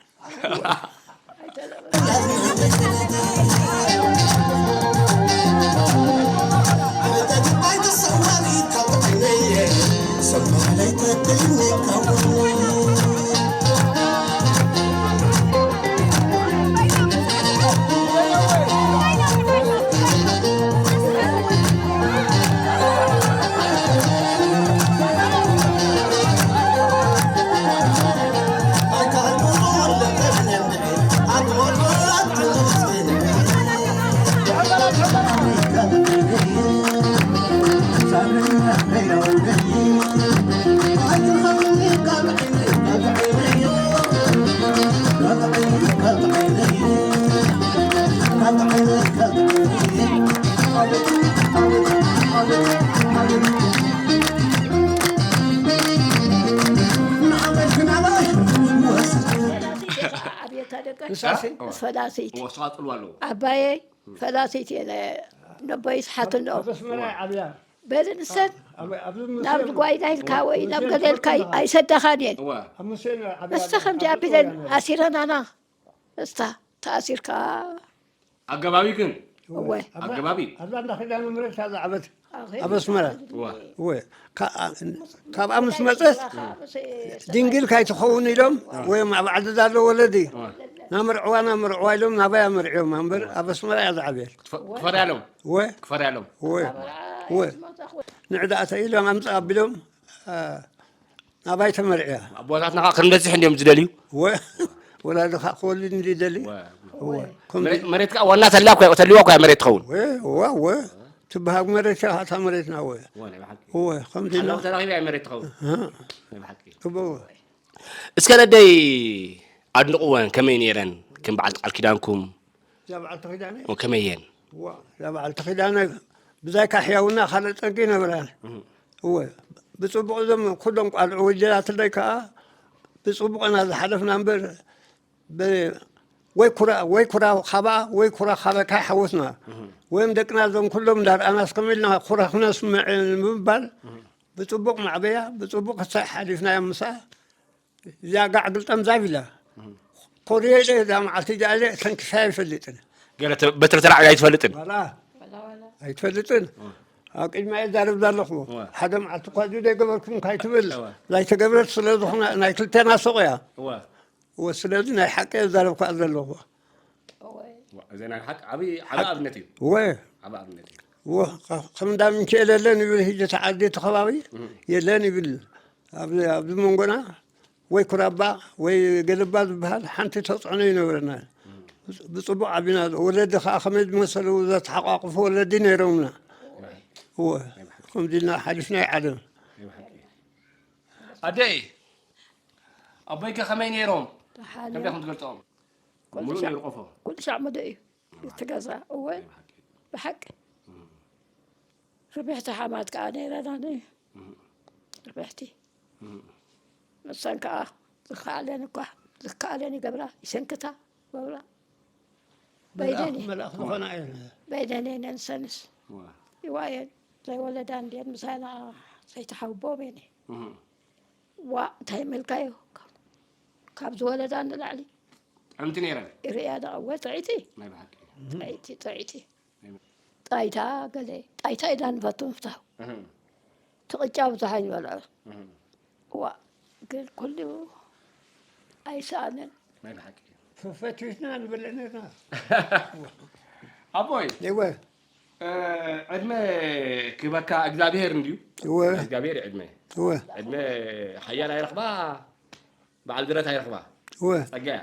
ፈላሲት ኣባየይ ፈላሲት እየ ነቦይ ስሓት ኣለኦም በሊ ንሰን ናብ ጓይዳ ኢልካ ወይ ናብ ገለ ኢልካ ኣይሰዳኻን እየን እስተ ከምዚ ኣቢለን ኣሲረናና እስታ ተኣሲርካ ኣገባቢ ግን እወ ኣገባቢ ኣብዛ እንዳ ኪዳነ ምሕረት እታ ዝዓበት ኣብ ኣስመራ እወ እወ ካብኣ ምስ መፀት ድንግል ካይትኸውን ኢሎም ወይም ኣብ ዓዲ ዛሎ ወለዲ ናመርዕዋ ናመርዕዋ ኢሎም ናባይ ኣመርዕዮም እምበር ኣብ ኣስመራ እያ ዝዓብየት ክፈርያ ሎም እወ ክፈርያ ሎም እወ እወ ንዕዳእተ ኢሎም ኣምፃ ኣቢሎም ናባይ ተመርዕያ ኣቦታትና ከዓ ክንበዝሕ እንዲዮም ዝደልዩ ወ- ወላዲ ከዓ ክወልድ እንዲ ደሊ ወ- ወ- ከም መሬት- መሬት ከዓ ዋና ተላ እኳ- ተልዋ እኳ መሬት ትኸውን ወ- ወ- ወ- ትበሃግ መሬት እያ እታ መሬትና ወ ወ- ናይ ብሓቂ። ወ- ከምዚ ኢልና ሓላው ተራኺባ እያ መሬት ትኸውን እ፣ ናይ ብሓቂ። ጽቡቅ ወ- እስከ ነደይ ኣድንቕወን ከመይ ነይረን ከም በዓል ቃል ኪዳንኩም እዛ በዓልቲ ኪዳነ ከመይ እየን ዋ፣ እዛ በዓልቲ ኪዳነ ብዛይካ ሕያውና ካልእ ጠንቂ ይነበራን። እወ፣ ብጽቡቕ እዞም ኩሎም ቋልዑ ወጀላትለይ ከኣ ብጽቡቕ ኢና ዝሓለፍና እምበር፣ ብ-፣ ወይ ኩራ ወይ ኩራ ካባኣ ወይ ኩራ ካበካ ይሓወስና። ወይም ደቅና እዞም ኩሎም እንዳርኣናስ ከመይ ኢልና ኩራ ክነስምዕ ንምባል ብፅቡቕ ማዕበያ ብፅቡቕ ክሳይ ሓሊፍናዮ። ምሳ እዚኣ ጋዕ ግልጠም ዛብ ኢላ ኮርየ ኢለ እዛ መዓልቲ እዚኣ ኢለ ተንኪፈ ኣይፈልጥን። ገለ ተ- በትሪ ተላዒላ ኣይትፈልጥን። ዋላ ኣይትፈልጥን። ኣብ ቅድሚያ እዛረብ ዘለኹ እዋ። ሓደ መዓልቲ እኳ እዚ ዘይገበርኩም እንታይ ትብል? እዋ። ዘይተገብረት ስለ ዝኾነ ናይ ክልተና ሱቕ እያ። እዋ። እወ፣ ስለዚ ናይ ሓቂ እዛረብ ከኣ ዘለኹ። እወ፣ እዚ ናይ ሓቂ ዓብዪ ዓብዪ ኣብነት እዩ። እወ። ዓብዪ ኣብነት እዩ። እወ፣ ከ- ከም እንዳ ምንኪኤል የለን ይብል፣ ሕጂ ተዓዲ እቲ ከባቢ የለን ይብል። ኣብዚ ኣብዚ መንጎና ወይ ኩራባ ወይ ገለባ ዝበሃል ሓንቲ ተፅዕኖ ይነበረና። ብፅቡቅ ዓቢና፣ ወለዲ ከዓ ከመይ ዝመሰሉ ዘተሓቋቁፉ ወለዲ ነይሮምና። እወ፣ ከምዚ ኢልና ሓሊፍና ይዓለም። ኣደይ ኣቦይከ ከመይ ነይሮም? ደሓን ከመይ እዮም። ከም ትገልጾም? ኩሉ ሙሉእ ሻዕ- ነይሩ ቆፎ? ኩሉ ሻዕ ሙሉእ እዩ እቲ ገዛ። እወ፣ ብሓቂ ርብሕቲ ሓማት ከዓ ነይረና። ርብሕቲ ንሰን ከዓ ዝከኣለን እኳ ዝከኣለን ይገብራ፣ ይሰንክታ ይገብራ። በይነን እየ። መልኣኽ ዝኾና እየን። በይነን እየ ነንሰንስ። ዋ። ይዋየን ዘይወለዳ እንድየን ምሳና ዘይተሓውቦም እየን። ዋ፣ እንታይ መልካዮ? ካብ ዝወለዳ ንላዕሊ ጥዕምቲ ነይረን። ይርእያ ደኣ። እወ፣ ጥዕይቲ። ናይ ብሓቂ። ጥዕይቲ፣ ጥዕይቲ። ጣይታ ገለ፣ ጣይታ ኢና ንፈቱ ምፍታው። እህ። ትቕጫ ብዙሕ ኣይንበልዖ። እህ። እዋ፣ ግን ኩሉ ኣይሰኣንን። ናይ ብሓቂ። ፈፈቲትና ንበልዕ ነርና። ኣቦይ፣ እወ። እ፣ ዕድመ ክህበካ እግዚኣብሄር እንድዩ። እወ። እግዚኣብሄር እዩ ዕድመ። እወ። ዕድመ ሓያል ኣይረኽባ፣ በዓል ድረት ኣይረኽባ። እወ። ጸጋ እያ።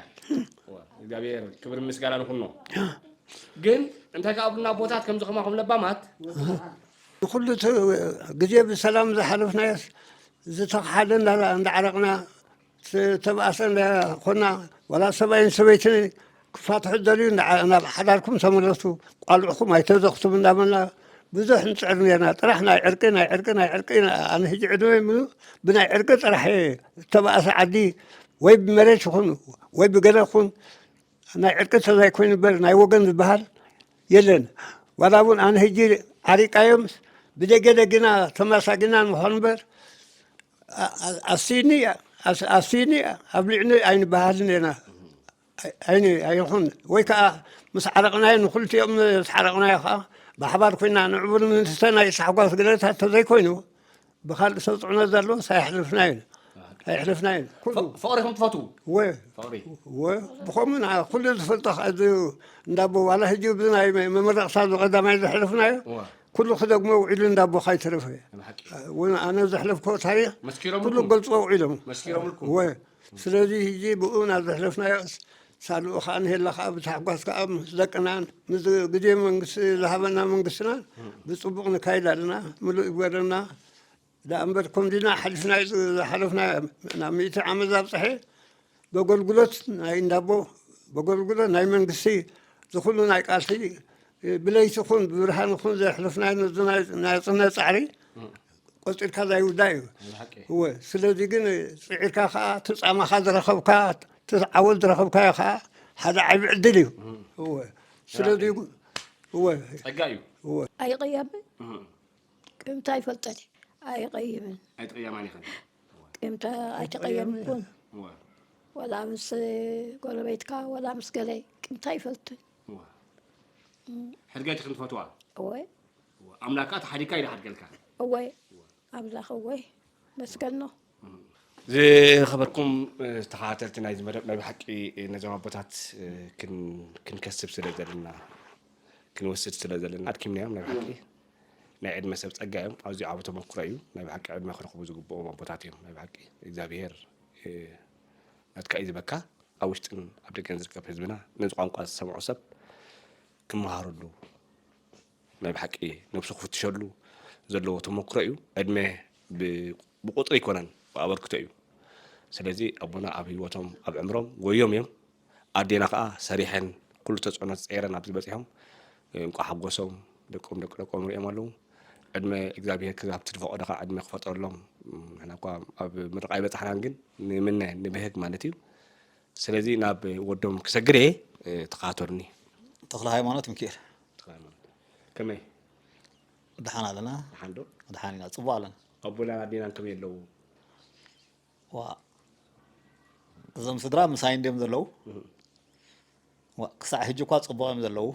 እወ። እግዚኣብሄር ክብሪ ምስጋና ንኹኖ። ግን እንታይ ከኣ ብሉና ኣቦታት ከምዚ ከማኹም ለባማት። ንኹሉ እቲ ግዜ ብሰላም ዝሓለፍናዮስ ዝተኽሓደ እንዳ-፣ እንዳዓረቕና ዝተባእሰ እንዳኾና፣ ዋላ ሰብኣይን ሰበይትን ክፋትሑ ዝደልዩ እንዳ-፣ ናብ ሓዳርኩም ተመለሱ፣ ቋልዕኹም ኣይተዘኽቱም እንዳበልና ብዙሕ ንፅዕር ነርና። ጥራሕ ናይ ዕርቂ፣ ናይ ዕርቂ፣ ናይ ዕርቂ፣ ኣነ ሕጂ ዕድመይ ምሉእ ብናይ ዕርቂ ጥራሕ እየ። ዝተባእሰ ዓዲ ወይ ብመሬት ይኹን ወይ ብገለ ይኹን ናይ ዕርቂ ተዘይኮይኑ እምበር ናይ ወገን ዝበሃል የለን። ዋላ እውን ኣነ ሕጂ ዓሪቃዮም ብደገደግና ተመሳጊና ምዃኑ እምበር ኣ-፣ ኣ-፣ ኣስይኒ፣ ኣስ-፣ ኣስይኒ ኣብሊዕኒ ኣይንበሃልን ኢና። ኣይ-፣ ኣይኒ-፣ ኣይኹን። ወይ ከዓ ምስ ዓረቕናዮ ንኽልቲኦም ምስ ዓረቕናዮ ከዓ ብሓባር ኮይና ንዕቡር ንስተ ናይ ታሕጓስ ግደታት ተዘይኮይኑ ብኻልእ ሰብ ጥዕኖ ዘሎስ ኣይሕልፍናዮን። ኣይሕልፍናዮን። ኩሉ ፍ-፣ ፍቕሪ ኢኹም ትፈትዉ? ወ-፣ ፍቕሪ። ወ-፣ ብኸምኡ ንዓ ኩሉ ዝፈልጦ ከዓ እዚ እንዳቦ ዋላ ሕጂ እዚ ናይ መ-፣ መመረቕታ እዚ ቀዳማይ ዘሕለፍናዮ እዋ። ኩሉ ክደግሞ ውዒሉ እንዳቦ ካይተረፈ። ብሓቂ። እውን ኣነ ዘሕለፍክዎ ታሪኽ መስኪሮምልኩም? ኩሉ ገልጽዎ ውዒሎም። መስኪሮምልኩም? ወ-፣ ስለዚ ሕጂ ብኡ ናብ ዘሕለፍናዮ ሳልኡ ከዓ ንሄላ ከዓ ብታሕጓስ ከዓ ምስ ደቅናን ምስ ግዜ መንግስቲ ዝሃበና መንግስትናን ብፅቡቕ ንካይድ ኣለና። ምሉእ ይግበረልና። ደኣ እምበር ከምዚና ሓሊፍና ዝሓለፍና ናብ ሚእቲ ዓመት ዛብፅሐ በገልግሎት ናይ እንዳቦ፣ በገልግሎት ናይ መንግስቲ ዝኹሉ ናይ ቃልሲ ብለይቲ ኹን ብብርሃን ኹን ዘሕለፍናዮ ነዚ ናይ ናጽነት ጻዕሪ ቆጺርካ ዘይውዳእ እዩ። ናይ ብሓቂ። እወ፣ ስለዚ ግን ጽዒርካ ከኣ እቲ ጻማኻ ዝረኸብካ፣ እቲ ዓወት ዝረኸብካዮ ከኣ ሓደ ዓቢ ዕድል እዩ። እም። እወ፣ ስለዚ፣ እወ። ጸጋ እዩ። እወ። ኣይቕየምን። እም። ቅምታ ኣይፈልጠን እየ። ኣይቐይምን። ኣይትቕየማን ኢኽን። ቅምታ ኣይተቐየምኩን። እወ። ወላ ምስ ጎረቤትካ፣ ወላ ምስ ገለ ቅምታ ኣይፈልጥን። እወ። እም። ሕድገት ኢኽን ትፈትዋ? እወ። እወ። ኣምላክ ከኣ ተሓዲግካ እዩ ዝሓድገልካ። እወ። ኣምላኽ እወ። መስገኖ። ዝኸበርኩም፣ እ፣ ተኸታተልቲ ናይዚ መደብ፣ ናይ ብሓቂ፣ እ፣ ነዞም ኣቦታት፣ እ፣ ክን-፣ ክንከስብ ስለ ዘለና፣ ክንወስድ ስለ ዘለና ኣድኪምናዮም። ናይ ብሓቂ ናይ ዕድመ ሰብ ጸጋ እዮም። ኣዝዩ ዓቢ ተመክሮ እዩ። ናይ ብሓቂ ዕድመ ክረኽቡ ዝግብኦም ኣቦታት እዮም። ናይ ብሓቂ እግዚኣብሄር፣ እ፣ ናትካ እዩ ዝበካ። ኣብ ውሽጥን ኣብ ደገን ዝርከብ ህዝብና ነዚ ቋንቋ ዝሰምዖ ሰብ ክመሃረሉ፣ ናይ ብሓቂ ነብሱ ክፍትሸሉ ዘለዎ ተመክሮ እዩ። ዕድመ ብ-፣ ብቁጽሪ ኣይኮነን፣ ብኣበርክቶ እዩ። ስለዚ ኣቦና ኣብ ህይወቶም፣ ኣብ ዕምሮም ጎዮም እዮም። ኣዴና ከኣ ሰሪሐን ኩሉ ተጽዕኖ ተጸይረን ኣብዚ በጺሖም። እንቋዕ ሓጎሶም፣ ደቆም ደቂ ደቆም ሪኦም ኣለዉ። ዕድመ እግዚኣብሄር ክዛብ ትድፈቆ ደኻ ዕድመ ክፈጠረሎም። ንሕና እኳ ኣብ ምርቓ ኣይበጻሕናን፣ ግን ንምነ፣ ንብህግ ማለት እዩ። ስለዚ ናብ ወዶም ክሰግር እየ፣ እ፣ ተኸታተሉኒ። ተኽለ ሃይማኖት ሚኪኤል። ተኽለ ሃይማኖት። ከመይ? ደሓን ኣለና። ደሓን ዶ? ደሓን ኢና፣ ጽቡቕ ኣለና። ኣቦናን ኣዴናን ከመይ ኣለዉ? ዋ፣ እዞም ስድራ ምሳይ እንድዮም ዘለዉ። እህ። ዋ፣ ክሳዕ ሕጂ እኳ ጽቡቕ እዮም ዘለዉ።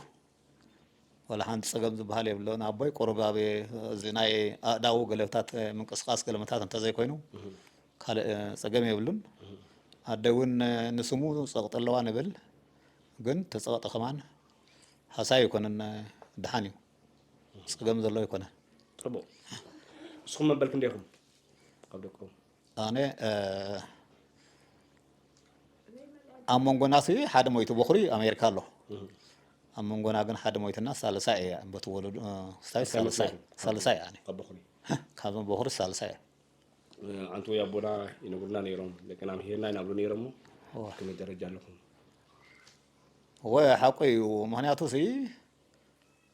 ዋላ ሓንቲ ጸገም ዝበሃል የብሎን። ኣቦይ ቁሩብ ኣብ እዚ ናይ ኣእዳዉ ገለታት ምንቅስቓስ ገለመታት እንተዘይኮይኑ እህ። ካልእ ጸገም የብሉን። እህ። ኣደ እውን ንስሙ ጸቕጢ ኣለዋ ንብል፣ ግን ተጸቕጢ ከማን ሃሳይ ኣይኮነን፣ ደሓን እዩ። ጸገም ዘሎ ኣይኮነን። ጽቡቕ። ንስኹም መበል ክንደይ ኢኹም? ካብ ደቅኹም? ኣነ፣ እ፣ ኣብ መንጎና ሲ ሓደ ሞይቱ፣ በኹሪ ኣሜሪካ ኣሎ። እህ። ኣብ መንጎና ግን ሓደ ሞይትና፣ ሳልሳይ እየ። በቲ ወለዱ፣ እ፣ ስታይ ሳልሳይ ሳልሳይ። መሰለኝ። ሳልሳይ እየ ኣነ። ካብ በኹሪ። ካብ በኹሪ ሳልሳይ እየ። እ፣ ኣንቱ ወይ ኣቦና ይነግሩና ነይሮም፣ ደቅና ምሂርና ይናብሩ ነይሮም እሞ፣ እዋ። ከመይ ደረጃ ኣለኹም? እወ፣ ሓቁ እዩ። ምኽንያቱ ሲ፣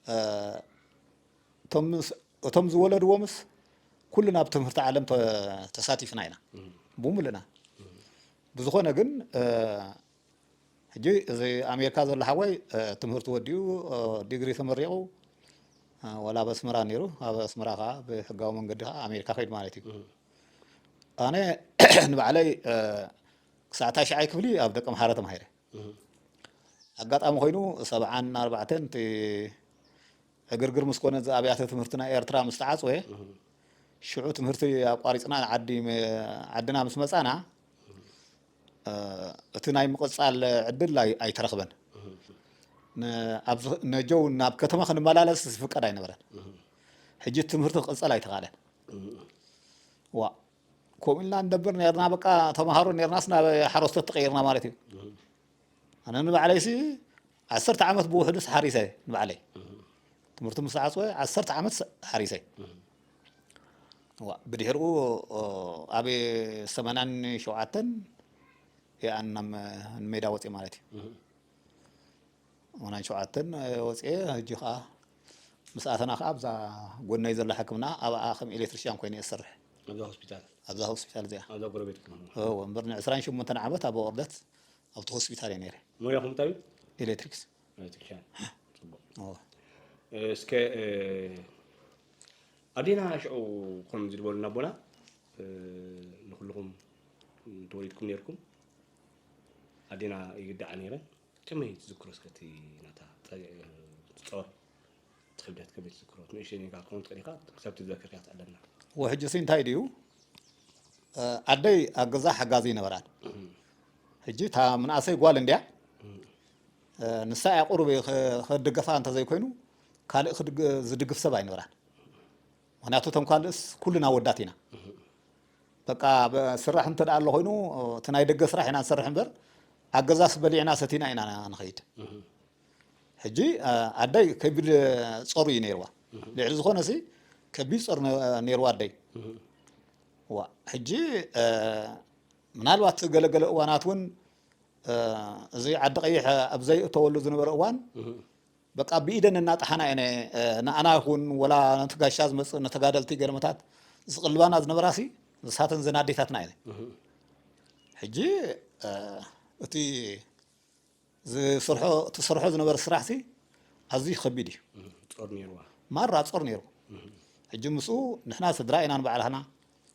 እ፣ እቶም ምስ-፣ እቶም ዝወለድዎምስ ኩልና ኣብ ትምህርቲ ዓለም ተ-፣ ተሳቲፍና ኢና። እም። ብምሉእና። እም። ብዝኾነ ግን፣ እ፣ ሕጂ እዚ ኣሜሪካ ዘሎ ሓወይ፣ እ፣ ትምህርቲ ወዲኡ፣ እ፣ ዲግሪ ተመሪቑ፣ እ፣ ዋላ ኣብ ኣስመራ ነይሩ፣ ኣብ ኣስመራ ኸዓ ብሕጋዊ መንገዲ ኸዓ ኣሜሪካ ከይዱ ማለት እዩ። እም። ኣነ ንባዕለይ፣ እ፣ ክሳዕ ታሽዓይ ክፍሊ ኣብ ደቀምሓረ ተማሂረ። እም። ኣጋጣሚ ኮይኑ ሰብዓን ኣርባዕተን እቲ ዕግርግር ምስ ኮነ፣ እዚ ኣብያተ ትምህርቲ ናይ ኤርትራ ምስ ተዓጽወ፣ እህ። ሽዑ ትምህርቲ ኣቋሪጽና ንዓዲ መ-፣ ዓድና ምስ መጻና፣ እ፣ እቲ ናይ ምቕጻል ዕድል ኣይ-፣ ኣይተረኽበን። እህ። ን-፣ ኣብ ዝ-፣ ነጀው ናብ ከተማ ክንመላለስ ዝፍቀድ ኣይነበረን። እህ። ሕጂ ትምህርቲ ክቕጸል ኣይተኻእለን። እህ። ዋ፣ ከምኡ ኢልና ንነብር ኔርና፣ በቃ ተምሃሮ ኔርናስ ናብ ሓረስቶት ተቐይርና ማለት እዩ። እህ። ኣነ ንባዕለይሲ ዓሰርተ ዓመት ብውሕዱስ ሓሪሰ ንባዕለይ። እህ። ትምህርቲ ምስ ተዓጽወ ዓሰርተ ዓመት ስ-፣ ሓሪሰ። እህ። ዋ፣ ብድሕሪኡ፣ ኦ፣ ኣብ ሰማንያን ሸውዓተን እየ ኣነ ናብ ሜዳ ወፅየ ማለት እዩ። እህ። ሰማንያን ሸውዓተን ወፅየ፣ ሕጂ ኸዓ ምስ ኣተና ኸዓ ኣብዛ ጎነይ ዘላ ሕክምና ኣብኣ ከም ኤሌክትሪሽያን ኮይነ እየ ዝሰርሕ። ኣብዛ ሆስፒታል? ኣብዛ ሆስፒታል እዚኣ። ኣብዛ ጎረቤትኩም? እወ፣ እምበር ንዕስራን ሸሞንተን ዓመት ኣብ ወቕርደት ኣብቲ ሆስፒታል እየ ነይረ። ሞያኹም እንታይ እዩ? ኤሌክትሪክስ። ኤሌክትሪክሻን። ጽቡቕ። እወ። እ፣ እስከ፣ እ፣ ኣዴና ሽዑ ከምዚ ዝበሉና ኣቦና፣ እ፣ ንኹልኹም ተወሊድኩም ነይርኩም፣ ኣዴና ይግድዓ ነይረን። ከመይ ትዝክሮ እስከ እቲ ናታ ጸ-፣ ጾር? እቲ ክብደት ከመይ ትዝክሮ? ንእሽተይ ኔርካ ክትከውን ትኽእል ኢኻ፣ ክሳብ ትዘክር ኢኻ ትዕለና። ወሕጂ ሲ እንታይ ድዩ? እ፣ ኣደይ ኣብ ገዛ ሓጋዚ ይነበራን። እም። ሕጂ እታ ምንኣሰይ ጓል እንድያ። እም። እ፣ ንሳ እያ ቁሩብ ኸ-፣ ከድገፋ እንተዘይኮይኑ፣ ካልእ ክድግ-፣ ዝድግፍ ሰብ ኣይነበራን። ምኽንያቱ እቶም ካልእስ ኩልና ወዳት ኢና። እም። በቃ፣ ብ-፣ ስራሕ እንተ ደኣ ኣሎ ኮይኑ፣ እቲ ናይ ደገ ስራሕ ኢና ንሰርሕ እምበር፣ ኣብ ገዛስ በሊዕና ሰቲና ኢና ንኸይድ። እህ። ሕጂ፣ እ፣ ኣደይ ከቢድ ጾር እዩ ነይርዋ። እህ። ልዕሊ ዝኾነሲ ከቢድ ጾር ነ-፣ ነይርዋ ኣደይ። እህ። ዋ፣ ሕጂ፣ እ፣ ምናልባት ገለገለ እዋናት እውን፣ እ፣ እዚ ዓዲ ቀይሕ ኣብ ዘይእተወሉ ዝነበረ እዋን፣ እህ። በቃ ብኢደን እናጠሓና እየን፣ እ፣ ንኣና ይኹን ወላ ነቲ ጋሻ ዝመጽእ ነተጋደልቲ ገለመታት ዝቕልባና ዝነበራሲ ንሳተን ዘን ኣዴታትና እየን። እህ። ሕጂ፣ እ፣ እቲ ዝሰርሖ፣ ትሰርሖ ዝነበረ ስራሕሲ ኣዝዩ ከቢድ እዩ። እህ፣ ጾር ነይርዋ። ማራ ጾር ነይሩ። እህ። ሕጂ ምስኡ ንሕና ስድራ ኢና ንባዕላህና፣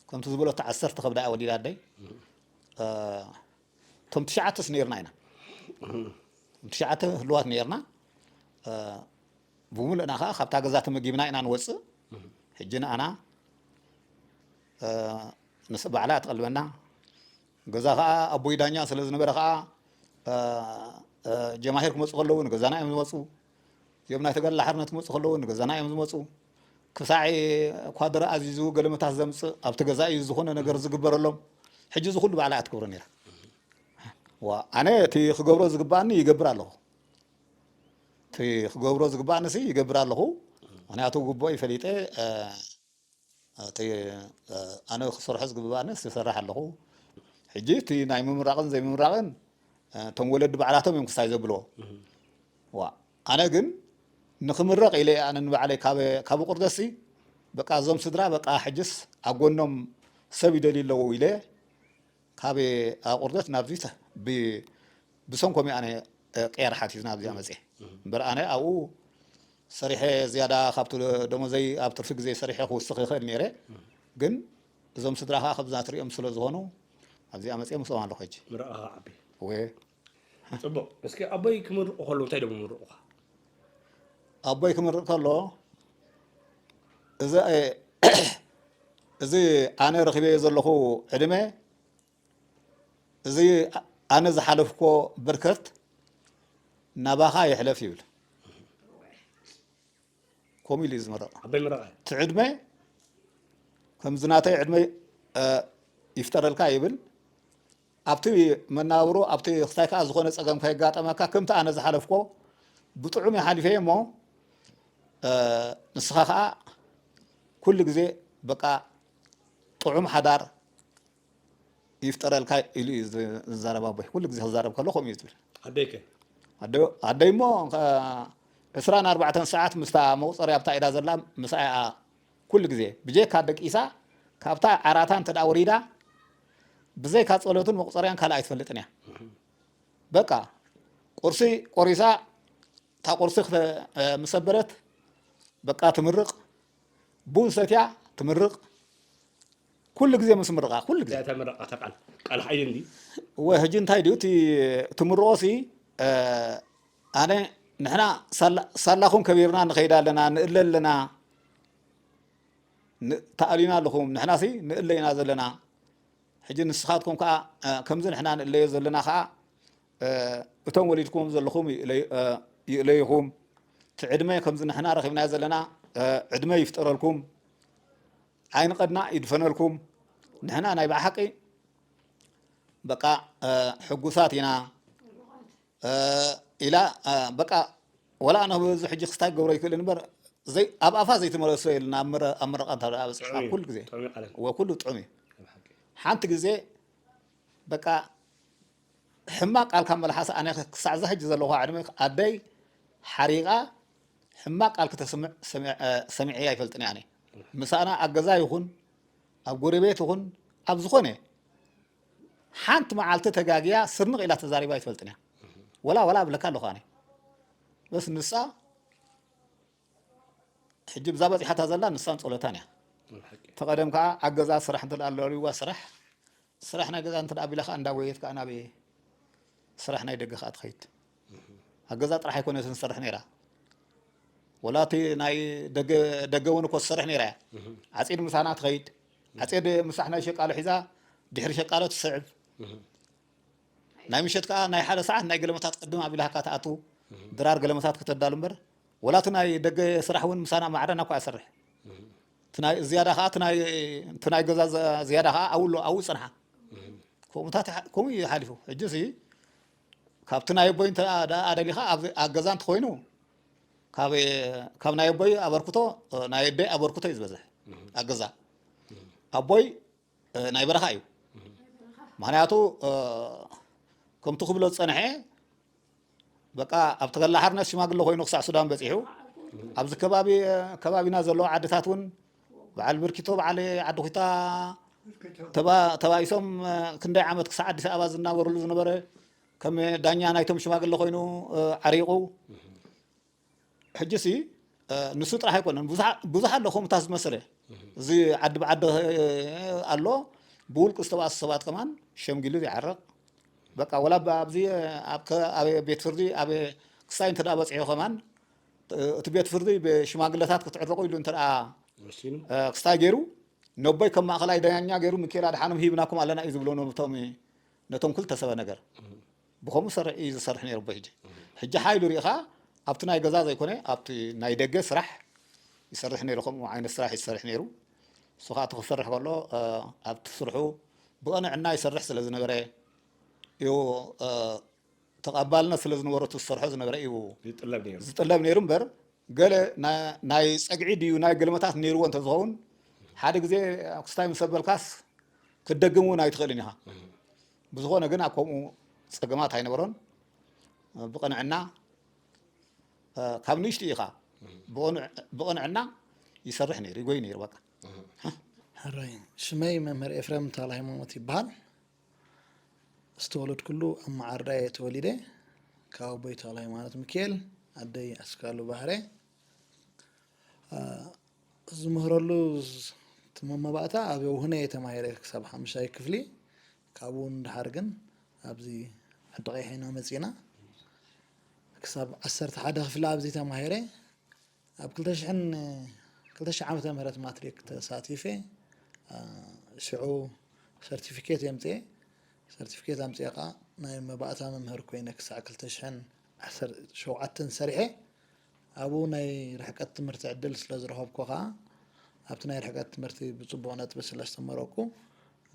ከምቲ ዝበሎ እቲ ዓሰርተ ከብዳ እያ ወሊዳ ኣደይ። እህ። እ፣ እቶም ትሽዓተስ ነይርና ኢና። እህ። እቶም ትሽዓተ ህልዋት ነይርና። እ፣ ብምሉእና ኸዓ ካብታ ገዛ ተመጊብና ኢና ንወፅእ። እህ። ሕጂ ንኣና፣ እ፣ ንስ-፣ ባዕላ ትቐልበና። ገዛ ኸዓ ኣቦይ ዳኛ ስለ ዝነበረ ኸዓ፣ እ፣ እ፣ ጀማሂር ክመፁ ከለዉ ንገዛና እዮም ዝመፁ። እዮም ናይ ተጋድላ ሓርነት ክመፁ ከለዉ ንገዛና እዮም ዝመፁ። ክሳዕ ኳድረ ኣዚዙ ገለመታት ዘምፅእ ኣብቲ ገዛ እዩ ዝኾነ ነገር ዝግበረሎም። ሕጂ እዚ ኩሉ ባዕላ እያ ትገብሮ ነይራ። ዋ፣ ኣነ እቲ ክገብሮ ዝግባኣኒ ይገብር ኣለኹ። እቲ ክገብሮ ዝግባኣኒ ሲ ይገብር ኣለኹ። ምኽንያቱ ግቡእ ፈሊጠ፣ እ፣ እቲ፣ እ፣ ኣነ ክሰርሖ ዝግባኣኒ ዝሰርሕ ኣለኹ። ሕጂ እቲ ናይ ምምራቕን ዘይምምራቕን፣ እ፣ እቶም ወለዲ ባዕላቶም እዮም ክሳይ ዘብልዎ። እህ። ዋ፣ ኣነ ግን ንኽምረቕ ኢለ ኣነ ንባዕለይ ካብ፣ ካብ ቁርደሲ በቃ እዞም ስድራ በቃ ሕጅስ ኣብ ጎኖም ሰብ ይደልዩ ኣለዉ ኢለ ካብ ኣቑርደት ናብዚ ተ-፣ ብ-፣ ብሰንኮም ኣነ ቅያር ሓቲትና ኣብዚኣ መፅየ። እምበር ኣነ ኣብኡ ሰሪሐ ዝያዳ ካብቲ ደሞዘይ ኣብ ትርፊ ግዜ ሰሪሐ ክውስኽ ይኽእል ነይረ። ግን እዞም ስድራ ከዓ ከምዛ ትሪኦም ስለ ዝኾኑ ኣብዚኣ መፅየ ምስኦም ኣለኹ ሕጂ። ምርቓኻ ዓቢ። እወ። ጽቡቕ። እስኪ ኣቦይ ክምርቑ ከለዉ እንታይ ደሞ ምርቑኻ? ኣቦይ ክምርቕ ከሎ እዚ እዚ ኣነ ረኺበዮ ዘለኹ ዕድመ እዚ ኣነ ዝሓለፍኮ በርከት ናባኻ ይሕለፍ ይብል። ከምኡ ኢሉ እዩ ዝምረቕ። ኣቦይ ምረቐ። እቲ ዕድመ ከምዚ ናተይ ዕድመ ይፍጠረልካ ይብል። ኣብቲ መናብሮ ኣብቲ ክስታይ ከዓ ዝኾነ ፀገም ከየጋጠመካ ከምቲ ኣነ ዝሓለፍኮ ብጥዑም ይሓሊፈ እሞ ንስኻ ከዓ ኩሉ ግዜ በቃ ጥዑም ሓዳር ይፍጠረልካ ኢሉ እዩ ዝዛረብ ኣቦይ። ኩሉ ግዜ ክዛረብ ከሎ ከምኡ እዩ ዝብል። ኣደይከ? ኣደይ እሞ ዕስራን ኣርባዕተን ሰዓት ምስታ መቁፀርያ ኣብታ ኢዳ ዘላ ምሳኣ ኩሉ ግዜ ብጀካ ደቂሳ ካብታ ዓራታ እንተ ወሪዳ ብዘይካ ፀሎትን መቁፀርያን ካልእ ኣይትፈልጥን እያ። በቃ ቁርሲ ቆሪሳ እታ ቁርሲ ምስ ኣበለት በቃ ትምርቕ፣ ቡን ሰትያ ትምርቕ። ኩሉ ግዜ ምስ ምርቓ ኩሉ ግዜ እታ ምረቓ እታ ቃል ቃል ሓይሊ እንዲ እወ ሕጂ እንታይ ድዩ እቲ ትምርቖ ሲ ኣነ ንሕና ሳላኹም ከቢርና ንኸይድ ኣለና ንእለ ኣለና። ተኣሊና ኣለኹም ንሕና ሲ ንእለ ኢና ዘለና። ሕጂ ንስኻትኩም ከዓ ከምዚ ንሕና ንእለዮ ዘለና ከዓ እቶም ወሊድኩም ዘለኹም ይእለይኹም። እቲ ዕድመ ከምዚ ንሕና ረኺብናዮ ዘለና ዕድመ ይፍጠረልኩም። ዓይኒ ቀድና ይድፈነልኩም። ንሕና ናይ ብሓቂ በቃ ሕጉሳት ኢና ኢላ በቃ ወላ ኣነ እዚ ሕጂ ክስታይ ክገብሮ ይክእል እምበር ኣብ ኣፋ ዘይትመለሶ የለን። ኣብ ምረቃ እንተ በፅሕካ ኩሉ ግዜ ጥዑም እዩ ቃላት። ወኩሉ ጥዑም እዩ። ሓንቲ ግዜ በቃ ሕማቅ ቃል ካብ መልሓሳ ኣነ ክሳዕ ዛ ሕጂ ዘለኹ ዕድመ ኣደይ ሓሪቃ ሕማቅ ቃል ክተስምዕ ሰሚዐያ ኣይፈልጥን ኣነ። ምሳና ኣብ ገዛ ይኹን ኣብ ጎረቤት ይኹን ኣብ ዝኾነ ሓንቲ መዓልቲ ተጋግያ ስርንቕ ኢላ ተዛሪባ ኣይትፈልጥን እያ። ወላ ወላ እብለካ ኣለኹ ኣነ። በስ ንሳ ሕጂ ብዛ በፂሓታ ዘላ ንሳን ፀሎታን እያ። ተቐደም ከዓ ኣብ ገዛ ስራሕ እንተ ኣለዋ ስራሕ ስራሕ ናይ ገዛ እንተ ኣቢላ ከዓ እንዳጎየት ከዓ ናብ ስራሕ ናይ ደገ ከዓ ትኸይድ። ኣብ ገዛ ጥራሕ ኣይኮነትን ትሰርሕ ነይራ። ወላ እቲ ናይ ደገ እውን እኮ ትሰርሕ ነይራ እያ። ዓፂድ ምሳና ትኸይድ። ዓፂድ ምሳሕ ናይ ሸቃሎ ሒዛ ድሕሪ ሸቃሎ ትስዕብ። ናይ ምሸት ከዓ ናይ ሓደ ሰዓት ናይ ገለመታት ቅድም ኣቢላካ ትኣቱ ድራር ገለመታት ክተዳሉ እምበር ወላ እቲ ናይ ደገ ስራሕ እውን ምሳና ማዕረና እኳ እሰርሕ። እቲ ናይ ዝያዳ ከዓ እቲ ናይ ገዛ ዝያዳ ከዓ ኣብኡ ኣሎ ኣብኡ ፅንሓ። ከምኡ እዩ ሓሊፉ። ሕጂ ሲ ካብቲ ናይ ኣቦይ እንተ ኣደሊኻ ኣብ ገዛ እንተኮይኑ ካብ ኣቦይ ኣበርክቶ ናይ ኣደይ ኣበርክቶ እዩ ዝበዝሕ ኣብ ገዛ። ኣቦይ ናይ በረኻ እዩ። ምክንያቱ ከምቲ ክብሎ ዝፀንሐ በቃ ኣብቲ ከላ ሓርነት ሽማግለ ኮይኑ ክሳዕ ሱዳን በፂሑ ኣብዚ ከባቢ ከባቢና ዘለዉ ዓድታት እውን በዓል ብርኪቶ በዓል ዓዲ ኩታ ተባኢሶም ክንደይ ዓመት ክሳዕ ኣዲስ ኣበባ ዝናበርሉ ዝነበረ ከም ዳኛ ናይቶም ሽማግለ ኮይኑ ዓሪቑ ሕጂ ሲ ንሱ ጥራሕ ኣይኮነን ብዙሕ ኣሎ ከምታ ዝመሰለ እዚ ዓዲ ብዓዲ ኣሎ ብውልቂ ዝተባእሱ ሰባት ከማን ሸምጊሉ ይዓረቕ። በቃ ወላ ኣብዚ ኣብ ቤት ፍርዲ ኣብ ክስታይ እንተ በፂሑ ከማን እቲ ቤት ፍርዲ ብሽማግለታት ክትዕረቑ ኢሉ እንተ ክስታይ ገይሩ ነቦይ ከም ማእኸላይ ዳኛ ገይሩ ሚካኤል ኣድሓኖም ሂብናኩም ኣለና እዩ ዝብሎ ነቶም ክልተ ሰበ ነገር። ብኸምኡ ዝሰርሕ እዩ ዝሰርሕ ነይሩ ኣቦይ። ሕጂ ሕጂ ሓይሉ ሪኢኻ ኣብቲ ናይ ገዛ ዘይኮነ ኣብቲ ናይ ደገ ስራሕ ይሰርሕ ነይሩ። ከምኡ ዓይነት ስራሕ ይሰርሕ ነይሩ። እሱ ከዓ እቲ ክሰርሕ ከሎ ኣብቲ ስርሑ ብቐንዕና ይሰርሕ ስለ ዝነበረ እዩ። ተቐባልነት ስለ ዝነበሮ እቲ ዝሰርሖ ዝነበረ እዩ ይጥለብ ነይሩ። ዝጥለብ ነይሩ እምበር ገለ ናይ ፀግዒ ድዩ ናይ ገልመታት ነይርዎ እንተዝኸውን ሓደ ግዜ ክስታይ ምስ ኣበልካስ ክትደግም እውን ኣይትኽእልን ኢኻ። ብዝኾነ ግን ኣብ ከምኡ ፀገማት ኣይነበሮን። ብቕንዕና ካብ ንእሽቱ ኢኻ ብቕንዕና ይሰርሕ ነይሩ ይጎይ ነይሩ በቃ። ሕራይ ሽመይ መምህር ኤፍሬም ተኽለ ሃይማኖት ይበሃል። ዝተወለድኩሉ ኣብ መዓርዳ እየ ተወሊደ። ካብ ኣቦይ ተኽለ ሃይማኖት ሚካኤል፣ ኣደይ ኣስካሉ ባህረ። ዝምህረሉ ዝ- እቲ መባእታ ኣብ የውህነ እየ ተማሂረ ክሳብ ሓሙሻይ ክፍሊ። ካብኡ ንድሓር ግን ኣብዚ ዓዲ ቀይሕ ኢና መፂና። ክሳብ ዓሰርተ ሓደ ክፍሊ ኣብዚ ተማሂረ። ኣብ ክልተ ሽሕን ክልተ ሽሕ ዓመተ ምህረት ማትሪክ ተሳቲፈ። ሽዑ ሰርቲፊኬት የምፅኤ። ሰርቲፊኬት ኣምፅኤ ከዓ ናይ መባእታ መምህር ኮይነ ክሳዕ ክልተ ሽሕን ዓሰርተ ሸውዓተን ሰሪሐ። ኣብኡ ናይ ርሕቀት ትምህርቲ ዕድል ስለ ዝረኸብኩ ከዓ ኣብቲ ናይ ርሕቀት ትምህርቲ ብፅቡቕ ነጥቢ ስለ ዝተመረቅኩ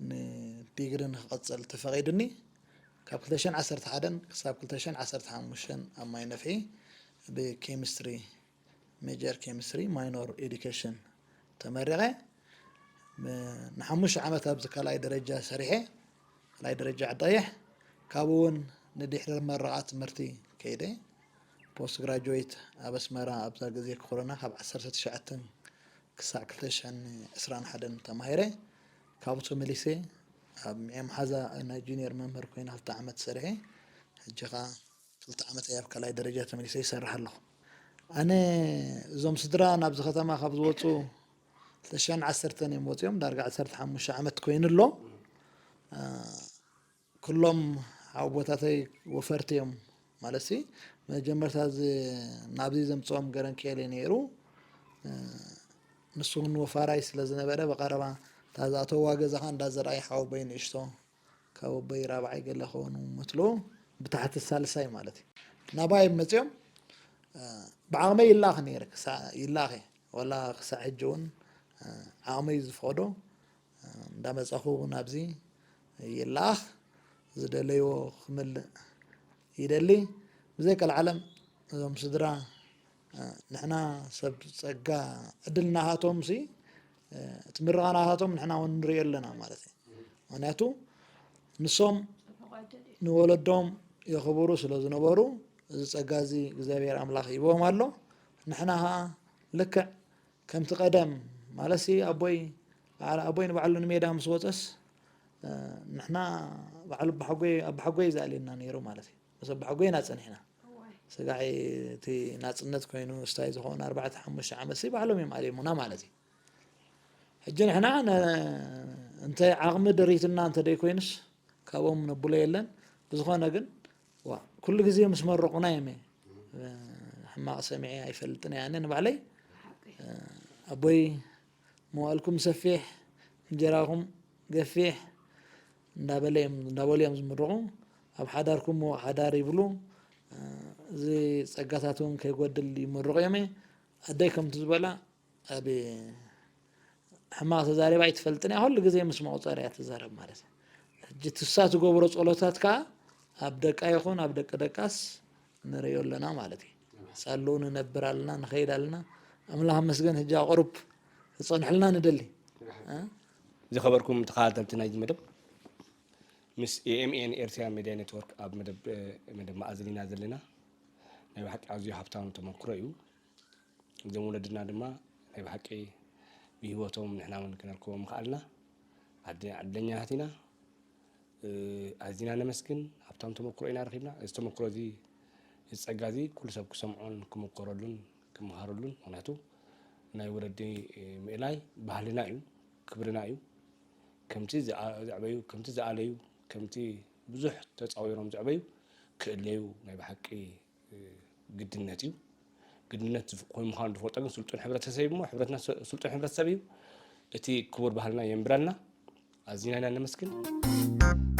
ንዲግሪ ንክቐፅል ተፈቒዱኒ። ካብ ክልተ ሽሕን ዓሰርተ ሓደን ክሳብ ክልተ ሽሕን ዓሰርተ ሓሙሽተን ኣብ ማይ ነፍሒ ብኬሚስትሪ፣ ሜጀር ኬሚስትሪ፣ ማይኖር ኤዱኬሽን ተመሪቐ። ንሓሙሽተ ዓመት ኣብዚ ካልኣይ ደረጃ ሰሪሐ፣ ካልኣይ ደረጃ ዓዲ ቀይሕ። ካብኡ እውን ንድሕሪ መረቓ ትምህርቲ ከይደ። ፖስት ግራጁዌት ኣብ ኣስመራ ኣብዛ ግዜ ኮሮና ካብ ዓሰርተ ትሽዓተ ክሳዕ ክልተ ሽሕን ዕስራን ሓደን ተማሂረ። ካብኡ ተመሊሰ ኣብ ምዔ መሓዛ ናይ ጁኒየር መምህር ኮይነ ክልተ ዓመት ሰሪሐ። ሕጂ ኸዓ ክልተ ዓመት እየ ኣብ ካልኣይ ደረጃ ተመሊሰ ይሰርሕ ኣለኹ። ኣነ እዞም ስድራ ናብዚ ከተማ ካብ ዝወፁ ክልተ ሽሕን ዓሰርተን እዮም ወፂኦም፣ ዳርጋ ዓሰርተ ሓሙሽተ ዓመት ኮይኑ ኣሎ። ኩሎም ሓወቦታተይ ወፈርቲ እዮም። ማለት ሲ መጀመርታ እዚ ናብዚ ዘምፅኦም ገረንክኤል እዩ ነይሩ። ንሱ እውን ወፋራይ ስለ ዝነበረ ብቐረባ እታ ዝኣተውዋ ገዛ ኸዓ እንዳ ዘርኣይ ሓወቦይ ንእሽቶ ካብ ኣቦይ ራብዓይ ገለ ክኾኑ ምትሉ ብታሕቲ ሳልሳይ ማለት እዩ። ናባይ መፅኦም ብዓቕመይ ይላኽ ነይረ፣ ክሳዕ ይላኸ ወላ ክሳዕ ሕጂ እውን ዓቕመይ ዝፈቕዶ እንዳመፃኹ ናብዚ ይላኽ፣ ዝደለይዎ ክምልእ ይደሊ። ብዘይ ቀልዓለም እዞም ስድራ ንሕና ሰብ ፀጋ ዕድል ናሃቶም ሲ እቲ ምርቓ ናሃቶም ንሕና እውን ንሪኦ ኣለና ማለት እዩ። ምክንያቱ ንሶም ንወለዶም የኽብሩ ስለ ዝነበሩ እዚ ፀጋ እዚ እግዚኣብሔር ኣምላኽ ሂቦም ኣሎ። ንሕና ኸዓ ልክዕ ከምቲ ቀደም ማለት ሲ ኣቦይ ኣቦይ ንባዕሉ ንሜዳ ምስ ወፀስ ንሕና በዓል ኣቦሓጎይ ኣቦሓጎይ ዝኣልየና ነይሩ ማለት እዩ። ምስ ኣቦሓጎይ ኢና ፀኒሕና። ስጋዒ እቲ ናፅነት ኮይኑ ስታይ ዝኾኑ ኣርባዕተ ሓሙሽተ ዓመት ሲ ባዕሎም እዮም ኣልየሙና ማለት እዩ። ሕጂ ንሕና እንተ ዓቕሚ ድሪትና እንተ ደይኮይኑስ ካብኦም ነብሎ የለን። ብዝኾነ ግን ዋ ኩሉ ግዜ ምስ መረቑና እዮም ሕማቕ ሰሚዐ ኣይፈልጥን እየ ኣነ ንባዕለይ። ኣቦይ መዋእልኩም ሰፊሕ እንጀራኹም ገፊሕ እንዳበለ እዮም እንዳበሉ እዮም ዝምርቑ። ኣብ ሓዳርኩም ምዉቕ ሓዳር ይብሉ። እዚ ጸጋታት እውን ከይጎድል ይምርቑ እዮም። ኣደይ ከምቲ ዝበላ ኣብ ሕማቕ ተዛሪባ ኣይትፈልጥን እያ። ኩሉ ግዜ ምስ መቑጸር እያ ትዛረብ ማለት እዩ። ሕጂ ትሳ ትገብሮ ጸሎታት ከኣ ኣብ ደቃ ይኹን ኣብ ደቂ ደቃስ ንርእዮ ኣለና ማለት እዩ። ሳሉ ንነብር ኣለና ንኸይድ ኣለና። ኣምላኽ መስገን ሕጂ ኣቕሩብ ክጸንሕልና ንደሊ። ዝኸበርኩም ተኸታተልቲ ናይዚ መደብ ምስ ኤኤምኤን ኤርትራ ሜድያ ኔትወርክ ኣብ መደብ መደብ መኣዝን ኢና ዘለና። ናይ ብሓቂ ኣዝዩ ሃብታም ተመክሮ እዩ። እዞም ወለድና ድማ ናይ ብሓቂ ብህይወቶም ንሕና እውን ክነርከቦም ምኽኣልና ዕድለኛታት ኢና። ኣዚና ነመስግን። ሃብታም ተመክሮ ኢና ረኺብና። እዚ ተመክሮ እዚ እዚ ጸጋ እዚ ኩሉ ሰብ ክሰምዖን ክምከረሉን ክምሃረሉን፣ ምኽንያቱ ናይ ወለዲ ምእላይ ባህልና እዩ፣ ክብርና እዩ። ከምቲ ዝኣ- ዘዕበዩ፣ ከምቲ ዝኣለዩ፣ ከምቲ ብዙሕ ተጻዊሮም ዘዕበዩ ክእለዩ ናይ ብሓቂ ግድነት እዩ። ግድነት ዝፍ- ኮይኑ ምዃኑ ዝፈልጦ ግን ስልጡን ሕብረተሰብ እዩ እሞ፣ ሕብረትና ስ- ስልጡን ሕብረተሰብ እዩ። እቲ ክቡር ባህልና የንብረልና። ኣዚና ኢና ነመስግን።